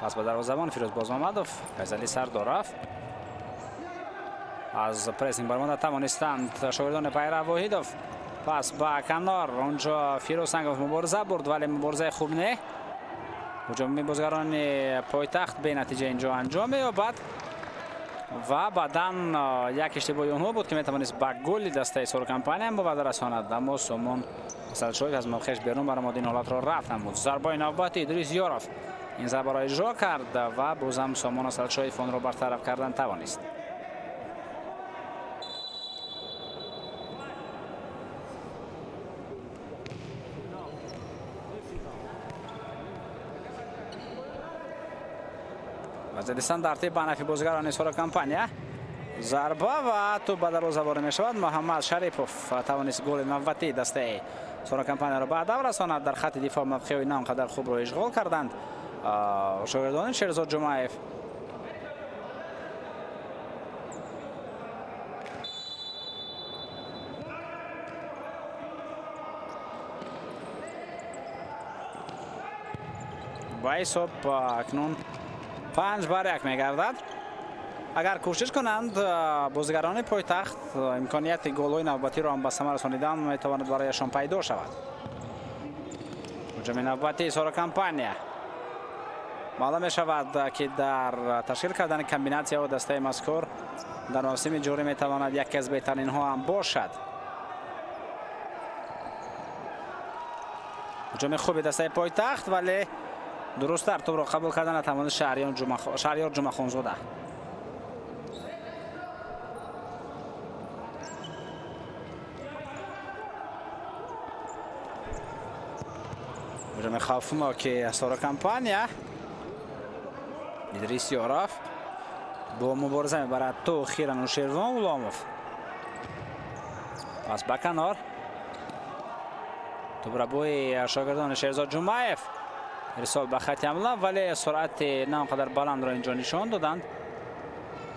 Пас ба дарвозабон Фирӯз Бозмамадов, Файзали Сардоров аз прессинг баромада тавонистанд шогирдони Пайрав Воҳидов. Пас ба канор онҷо Фирӯз Сангов мубориза бурд, вале муборизаи хуб не. Ҳуҷуми бозигарони пойтахт бенатиҷа инҷо анҷом меёбад ва баъдан як иштибоҳи онҳо буд, ки метавонист ба голи дастаи Соро Компания мубаддал расонад, аммо Сомон Асалшоев аз мавқеаш берун баромад, ин ҳолатро рафт намуд. Зарбаи навбати Идрис Ёров ин зарбаро иҷро кард ва бозам Сомон Асалшоев онро бартараф кардан тавонист. Вазъияти стандарти ба нафи бозигарони Соро Компания. Зарба ва тӯб ба дарвоза ворид мешавад. Муҳаммад Шарипов тавонист голи навбатии дастаи Соро Компанияро ба ҳадаф расонад. Дар хатти дифоъ мавқеи на он қадар хубро ишғол карданд шогирдони Шерзод Ҷумаев. Ба ҳисоб акнун 5-1 мегардад. Агар кӯшиш кунанд бозигарони пойтахт, имконияти голҳои навбатиро ҳам ба самар расонидан метавонад барояшон пайдо шавад. Ҳуҷуми навбатии Соро Компания. Маълум мешавад, ки дар ташкил кардани комбинатсияҳо дастаи мазкур дар мавсими ҷорӣ метавонад яке аз беҳтаринҳо ҳам бошад. Ҳуҷуми хуби дастаи пойтахт, вале дурусттар тӯбро қабул карда натавонист Шаҳриёр Ҷумъахонзода. Ҳуҷуми хавфноки Сора компания. Идрис Ёров бо мубориза мебарад то охир Анушервон Ғуломов. Пас ба канор. Тӯбрабои шогирдони Шерзод Ҷумаев ирсол ба хати ҳамла, вале суръати на он қадар баландро инҷо нишон доданд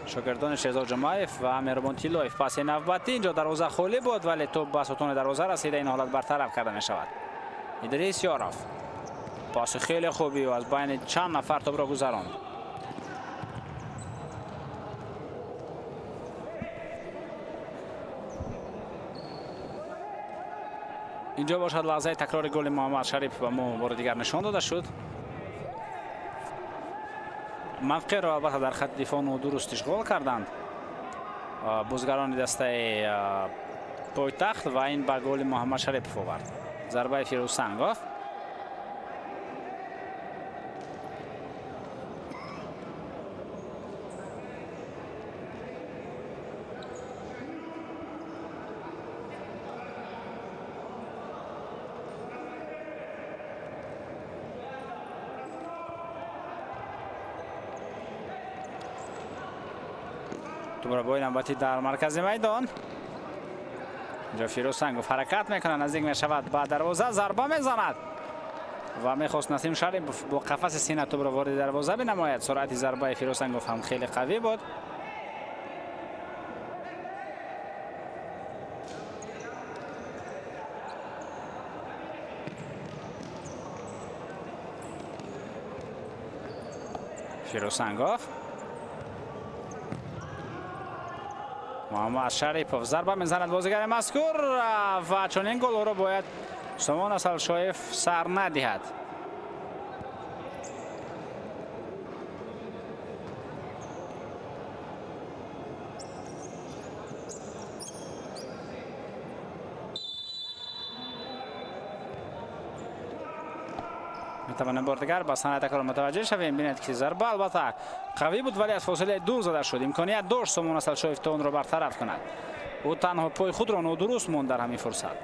шогирдони Шерзод Ҷумаев ва Меҳрубон Тиллоев. Паси навбатӣ инҷо дарвоза холӣ буд, вале тӯб ба сутуни дарвоза расида, ин ҳолат бартараф карда мешавад. Идрис Ёров паси хеле хуби аз байни чанд нафар тӯбро гузаронд. Инҷо бошад лаҳзаи такрори голи Муҳаммад Шарипов ба мо бори дигар нишон дода шуд. Мавқеъро албатта дар хати дифоъ нодуруст ишғол карданд бозигарони дастаи пойтахт ва ин ба голи Муҳаммад Шарипов овард. Зарбаи Фирӯз Сангов. Тӯбрабои навбатӣ дар маркази майдон. Инҷо Фирӯз Сангов ҳаракат мекунад, наздик мешавад ба дарвоза, зарба мезанад ва мехост Насим Шарипов бо қафаси сина тӯбро вориди дарвоза бинамояд. Суръати зарбаи Фирӯз Сангов ҳам хеле қавӣ буд. Фирӯз Сангов, Муҳаммад Шарипов зарба мезанад бозигари мазкур ва чунин голҳоро бояд Сомон Асалшоев сар надиҳад. Метавонем бор дигар ба санъати такрор мутаваҷҷеҳ шавем. Бинед, ки зарба албатта қавӣ буд, вале аз фосилаи дур зада шуд. Имконият дошт Сомон Асалшоев то онро бартараф кунад. Ӯ танҳо пои худро нодуруст монд дар ҳамин фурсат.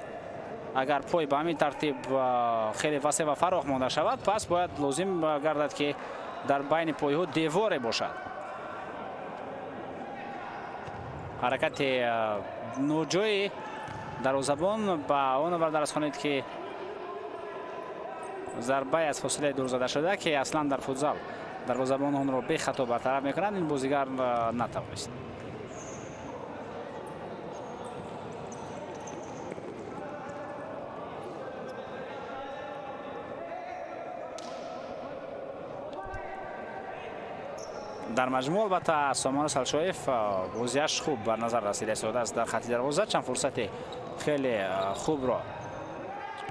Агар пой ба ҳамин тартиб хеле васеъ ва фарох монда шавад, пас бояд лозим гардад, ки дар байни пойҳо деворе бошад. Ҳаракати ноҷои дарвозабон ба он оварда расонид, ки зарбае аз фосилаи дур зада шуда, ки аслан дар футзал дарвозабон онро бехато бартараф мекунад, ин бозигар натавонист. Дар маҷмӯъ албатта Сомон Асалшоев бозиаш хуб бар назар расида истодааст дар хати дарвоза. Чанд фурсати хеле хубро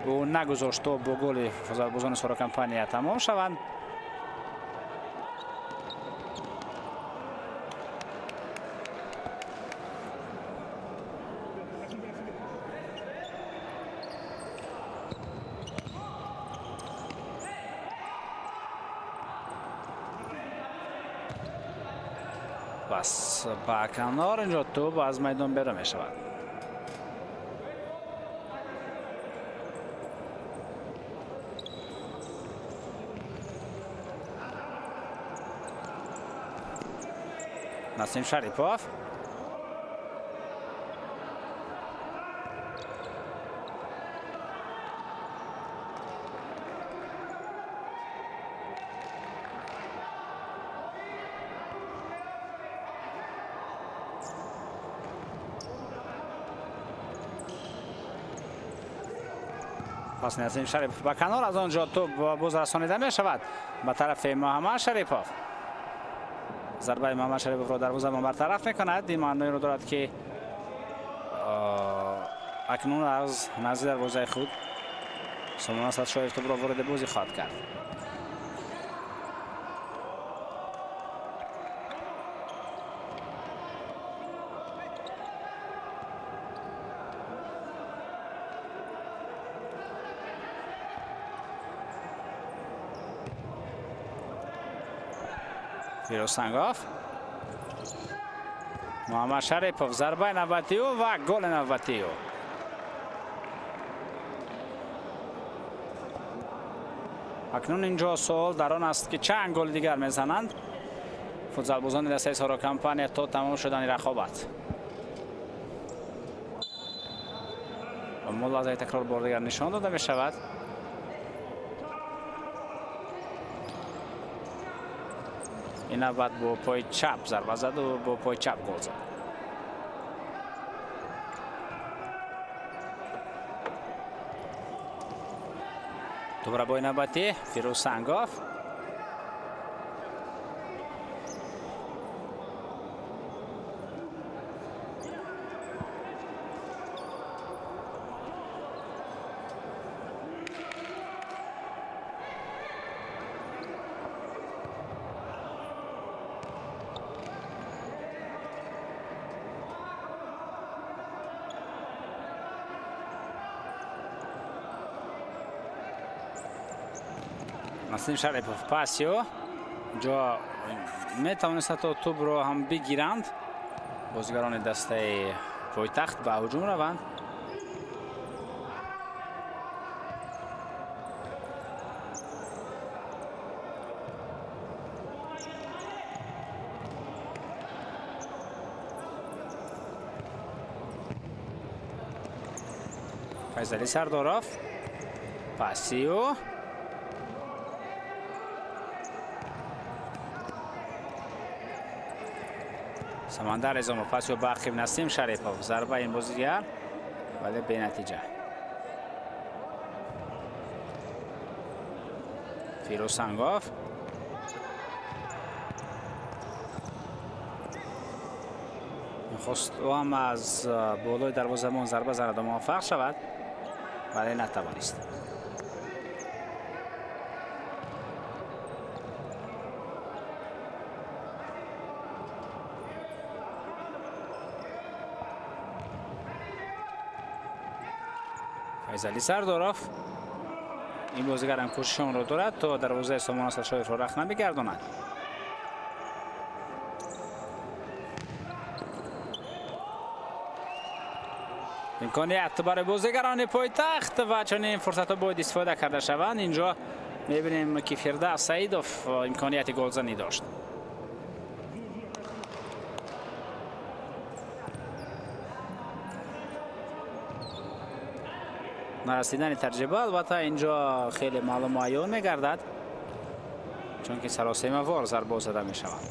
ӯ нагузошт, то бо голи футзалбозони Сора компания тамом шаванд. Пас ба канор инҷо тӯб аз майдон берун мешавад. Насим Шарипов. Пас Насим Шарипов ба канор, аз он ҷо тӯб боз расонида мешавад ба тарафи Муҳаммад Шарипов. Зарбаи Муҳаммад Шариповро дарвозабон бартараф мекунад. Ин маъноеро дорад, ки акнун аз назди дарвозаи худ Сомон Асадшоев тӯбро вориди бозӣ хоҳад кард. Фирӯз Сангов. Муҳаммад Шарипов, зарбаи навбатии ӯ ва голи навбатии ӯ. Акнун инҷо суол дар он аст, ки чанд гол дигар мезананд футзалбозони дастаи Соро Компания то тамом шудани рақобат. Муллазаи такрор бор дигар нишон дода мешавад. Ин навбат бо пои чап зарба зад ва бо пои чап гол зад. Тӯбрабои навбатӣ Фирӯз Сангов. Насим Шарипов пасио ҷо метавонист ҳатто тӯбро ҳам бигиранд. Бозигарони дастаи пойтахт ба ҳуҷум раванд. Файзали Сардоров пасио. Самандар Изомов пасио ба ақиб Насим Шарипов. Зарба ин бозигар, вале бенатиҷа. Фирӯз Сангов. Мехост ӯ ҳам аз болои дарвозабон зарба занад ва муваффақ шавад, вале натавонист. Файзали Сардоров. Ин бозигар ҳам кӯшиши онро дорад то дарвозаи Сомон Асадшоевро рахна бигардонад. Имконият барои бозигарони пойтахт ва чунин фурсатҳо бояд истифода карда шаванд. Инҷо мебинем, ки Фирдавс Саидов имконияти голзанӣ дошт. Нарасидани таҷриба албатта инҷо хеле маълуму аён мегардад, чунки саросемавор зарбо зада мешавад.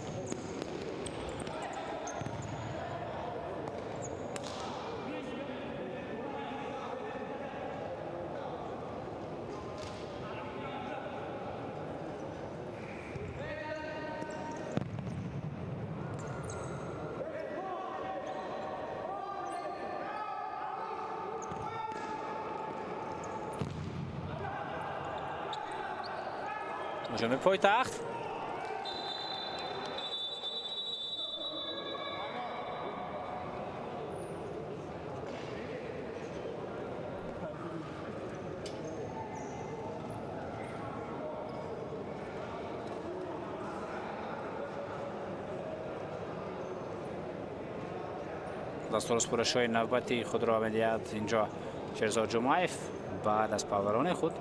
Ҳуҷуми пойтахт. Дастуру супоришҳои навбати худро медиҳад инҷо Шерзод Ҷумаев баъд аз паварони худ.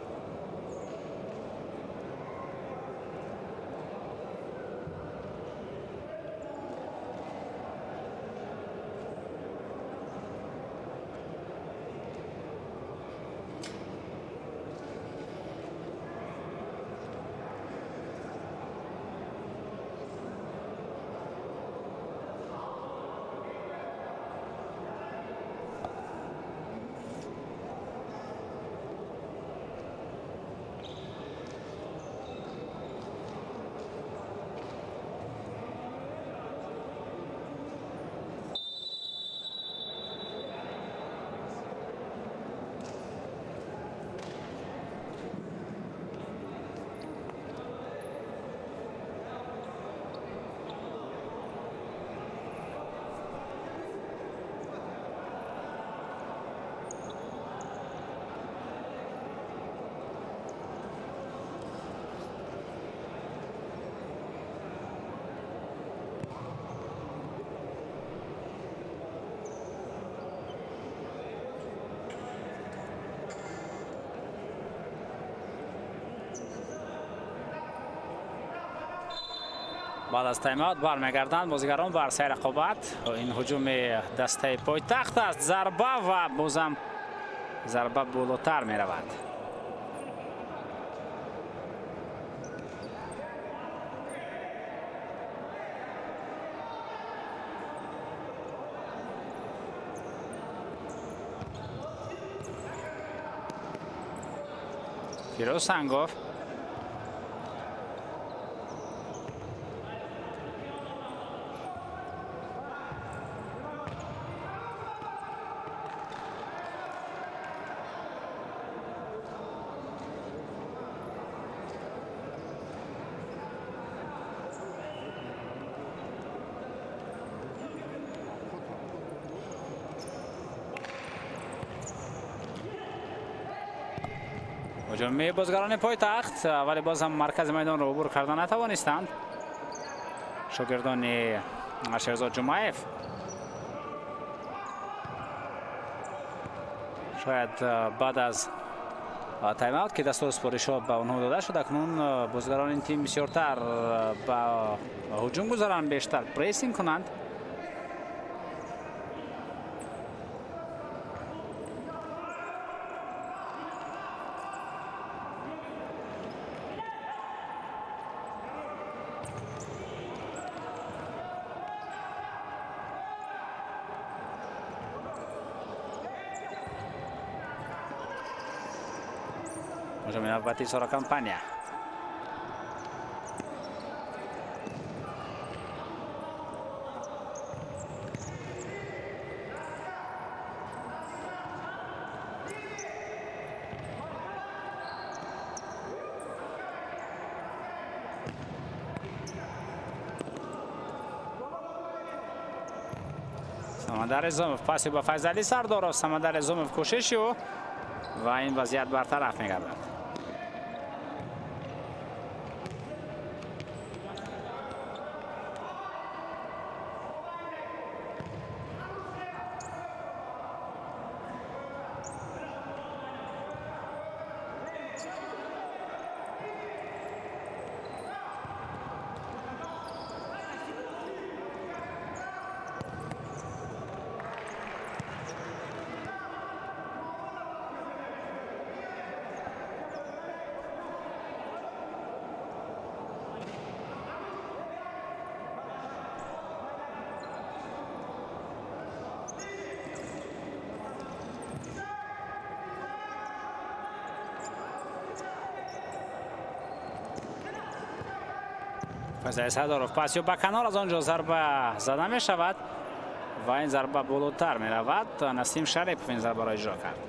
Баъд аз тайм-аут бармегарданд бозигарон ба арсаи рақобат. Ин ҳуҷуми дастаи пойтахт аст. Зарба ва бозам зарба болотар меравад. Фирӯз Сангов ҳуҷуми бозигарони пойтахт, вале боз ҳам маркази майдонро убур карда натавонистанд шогирдони Шерзод Ҷумаев. Шояд баъд аз тайм-аут ки дастуру супоришҳо ба онҳо дода шуд, акнун бозигарони ин тим бисёртар ба ҳуҷум гузаранд, бештар прессинг кунанд. Ҳуҷуми навбатии Сора Компания. Самандар Изомов паси ба Файзалӣ Сардоров. Самандар Изомов кӯшиши ӯ ва ин вазъият бартараф мегардад. Файзалӣ Сардоров пас ё ба канор, аз он ҷо зарба зада мешавад ва ин зарба болотар меравад. Насим Шарипов ин зарбаро иҷро кард.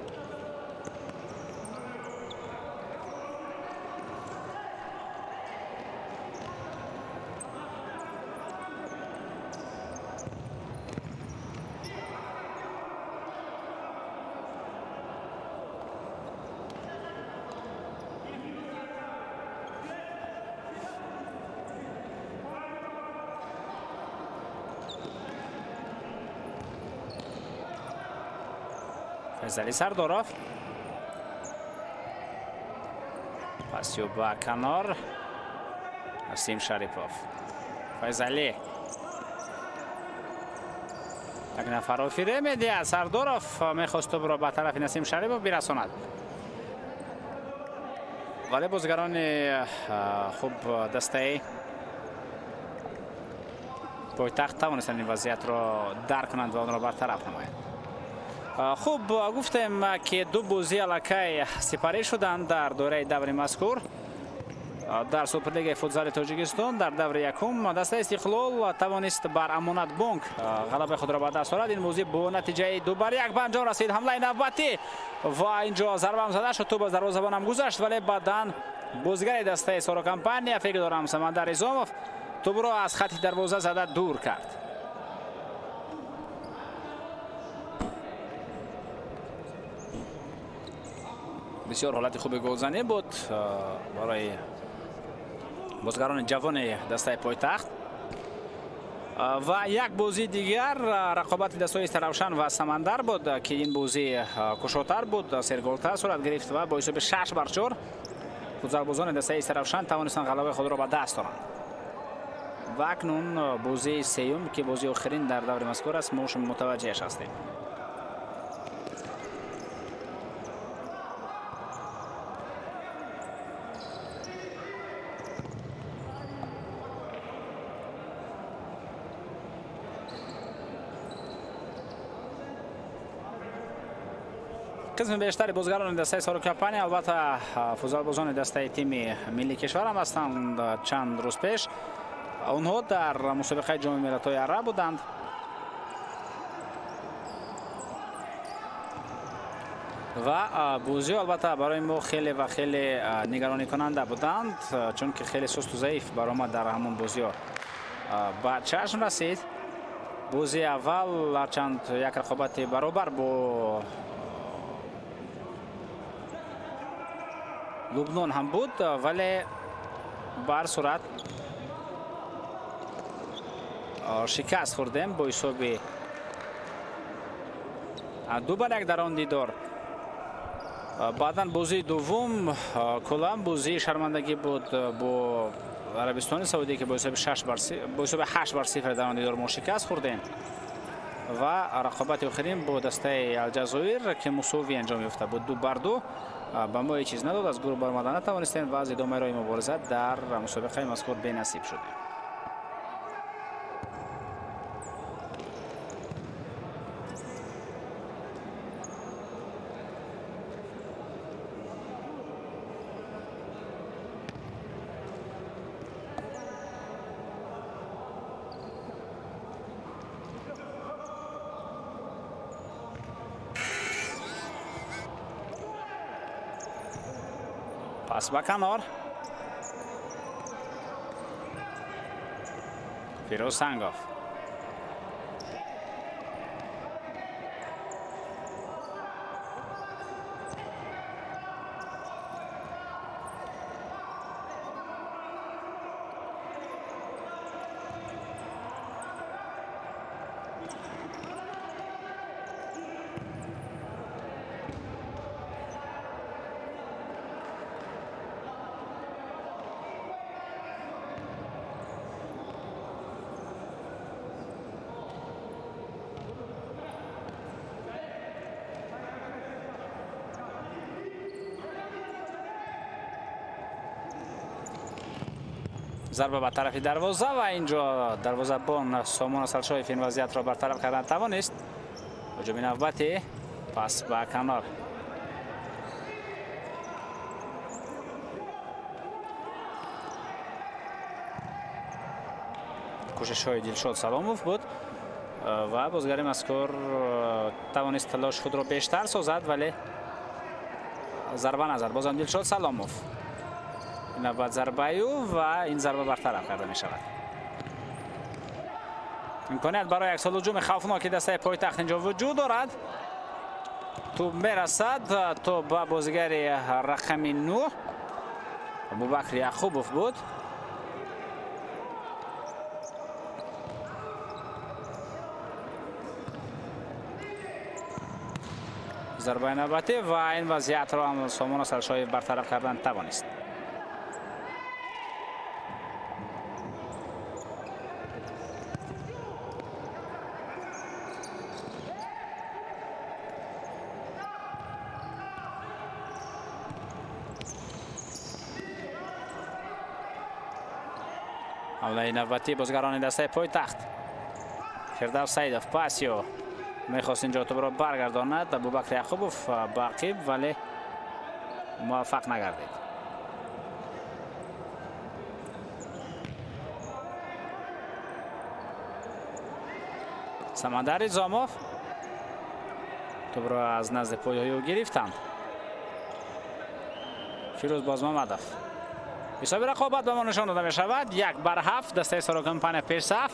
Файзалӣ Сардоров пасю ба канор, Насим Шарипов. Файзалӣ як нафарро фиреб медиҳад. Сардоров мехост тӯбро ба тарафи Насим Шарипов бирасонад, вале бозигарони хуб дастаи пойтахт тавонистанд ин вазъиятро дарк кунанд ва онро бартараф намоянд. Хуб, гуфтем ки ду бозӣ аллакай сипарӣ шуданд дар доираи даври мазкур дар Суперлигаи футзали Тоҷикистон. Дар даври якум дастаи Истиқлол тавонист бар Амонат Бонк ғалабаи худро ба даст орад. Ин бозӣ бо натиҷаи 2-1 ба анҷом расид. Ҳамлаи навбатӣ ва инҷо зарбаам зада шуд, тӯб аз дарвозабонам гузашт, вале баъдан бозигари дастаи Соро Компания, фикр дорам Самандар Изомов, тӯбро аз хати дарвоза зада дур кард. Бисёр ҳолати хуби голзанӣ буд барои бозигарони ҷавони дастаи пойтахт. Ва як бозии дигар рақобати дастҳои Истаравшан ва Самандар буд, ки ин бозӣ кушодтар буд, серголтар сурат гирифт ва бо ҳисоби 6-4 футзалбозони дастаи Истаравшан тавонистанд ғалабаи худро ба даст оранд. و اکنون بازی سیوم که بازی آخرین در دور مذکور است ما شما متوجهش هستیم. قسم بیشتر بازیگران دسته ساروکاپانی البته فوتبالبازان دسته تیم ملی کشور هم هستند. چند روز پیش آنها در مسابقه جام ملت‌های عرب بودند. و بازی البته برای ما خیلی و خیلی نگرانی کننده بودند، چون که خیلی سست و ضعیف برای ما در همون بازی ها به چشم رسید. بازی اول هرچند یک رقابت برابر با لبنان هم بود، ولی بر صورت شکست خوردیم با حساب 2-1 در آن دیدار. بعدا بازی دوم کلا بازی شرمندگی بود با عربستان سعودی که با حساب 8-0 در آن دیدار ما شکست خوردیم و رقابت آخرین با دسته الجزایر که مساوی انجام یافته بود 2-2 به ما هیچ چیز نداد، از گروه برآمدن نتوانستیم و از ادامه راه مبارزه در مسابقه مذکور بی‌نصیب شدیم. پس به کنار فیروز سنگاف. ضربه به طرف دروازه و اینجا دروازه‌بان سامان سلشایف این وضعیت را برطرف کردن توانست. هجوم نوبتی پس به کنار. کوشش های دلشاد سلاموف بود و بازیگر مذکور توانست تلاش خود را بیشتر سازد، ولی ضربه نزد. بازم دلشاد سلاموف نوبت ضربه او و این ضربه برطرف کرده می شود. امکانیت برای یک سال هجوم خوفناک دسته پایتخت اینجا وجود دارد. توپ میرسد توپ به بازیگر رقم 9 ابوبکر یعقوبوف بود. ضربه نوبتی و این وضعیت را هم سامان سرشایف برطرف کردن توانست. حمله نوبتی بازیگران دسته پایتخت. فردوس سیدوف پاسیو میخواست اینجا توپ را برگرداند، ابوبکر یعقوبوف به عقب، ولی موفق نگردید. سمندر زاموف توپ را از نزد پایهای او گرفتند. فیروز بازمحمدوف. حساب رقابت به ما نشان داده می شود 1-7 دسته ساروکمپانی پیش صف.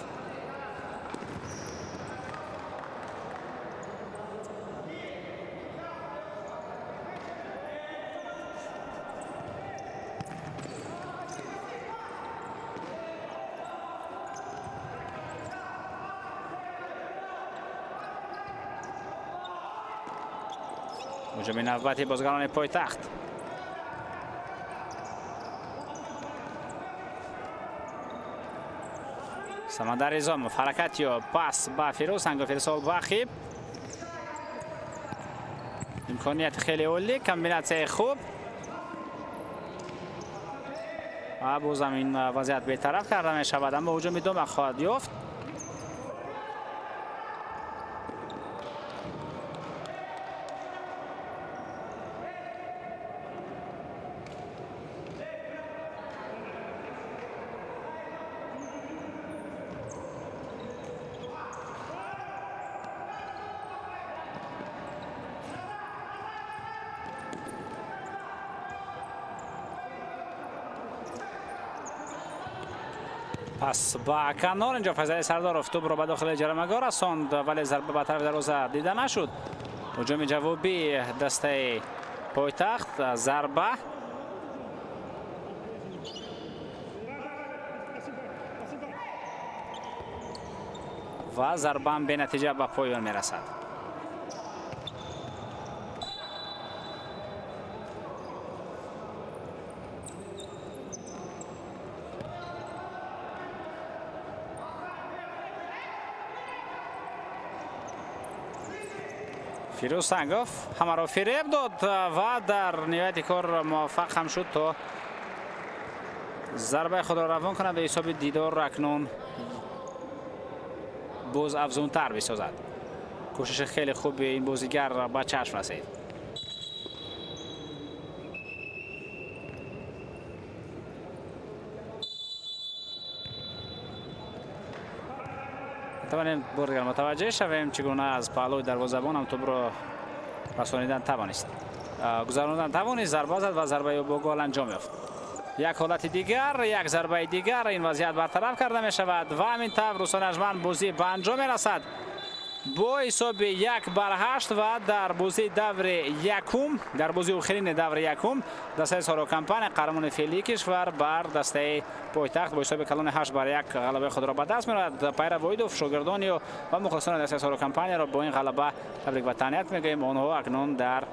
هجوم نوبتی بازیگران پایتخت. Самандар Изомов ҳаракат ё пас ба Фирӯз Сангов, ирсол ба Хиб. Имконият хеле олӣ, комбинатсияи хуб. Ва бозам ин вазъият бетараф карда мешавад, аммо ҳуҷум идома хоҳад ёфт. Пас ба канор инҷо Файзали Сардоров тӯбро ба дохили ҷаримагоҳ расонд, вале зарба ба тарафи дарвоза дида нашуд. Ҳуҷуми ҷавобии дастаи пойтахт, зарба. Ва зарбаам бенатиҷа ба поён мерасад. Фирӯз Сангов ҳамаро фиреб дод ва дар ниҳояти кор муваффақ ҳам шуд то зарбаи худро равон кунад ва ҳисоби дидорро акнун боз афзунтар бисозад. Кӯшиши хеле хуби ин бозигар ба чашм расид. Тавонем бор дигар мутаваҷҷеҳ шавем, чӣ гуна аз паҳлӯи дарвозабон ҳам тӯбро расонидан тавонист, гузарондан тавонист. Зарба зад ва зарбаи ӯ бо гол анҷом ёфт. Як ҳолати дигар, як зарбаи дигар, ин вазъият бартараф карда мешавад ва ҳамин тавр Руслан Ажман бозӣ ба анҷом мерасад бо ҳисоби 1-8 ва дар бозии даври якум, дар бозии охирини даври якум дастаи Соро Компания қаҳрамони феълии кишвар бар дастаи пойтахт бо ҳисоби калони 8-1 ғалабаи худро ба даст меорад. Пайра Воҳидов шогирдони ва мухлисони дастаи Соро Компанияро бо ин ғалаба табрик ва таҳният мегӯем. Онҳо акнун дар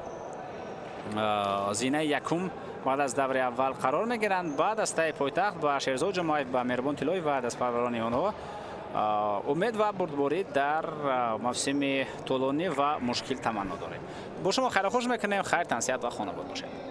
зинаи якум баъд аз даври аввал қарор мегиранд. Ба дастаи пойтахт, ба Шерзод Ҷумаев, ба Меҳрубон Тиллоев ва дастпарварони онҳо умед ва бурдборӣ дар мавсими тӯлонӣ ва мушкил таманно дорем. Бо шумо хайру хуш мекунем. Хайр, тансиҳат ва хонобод бошед.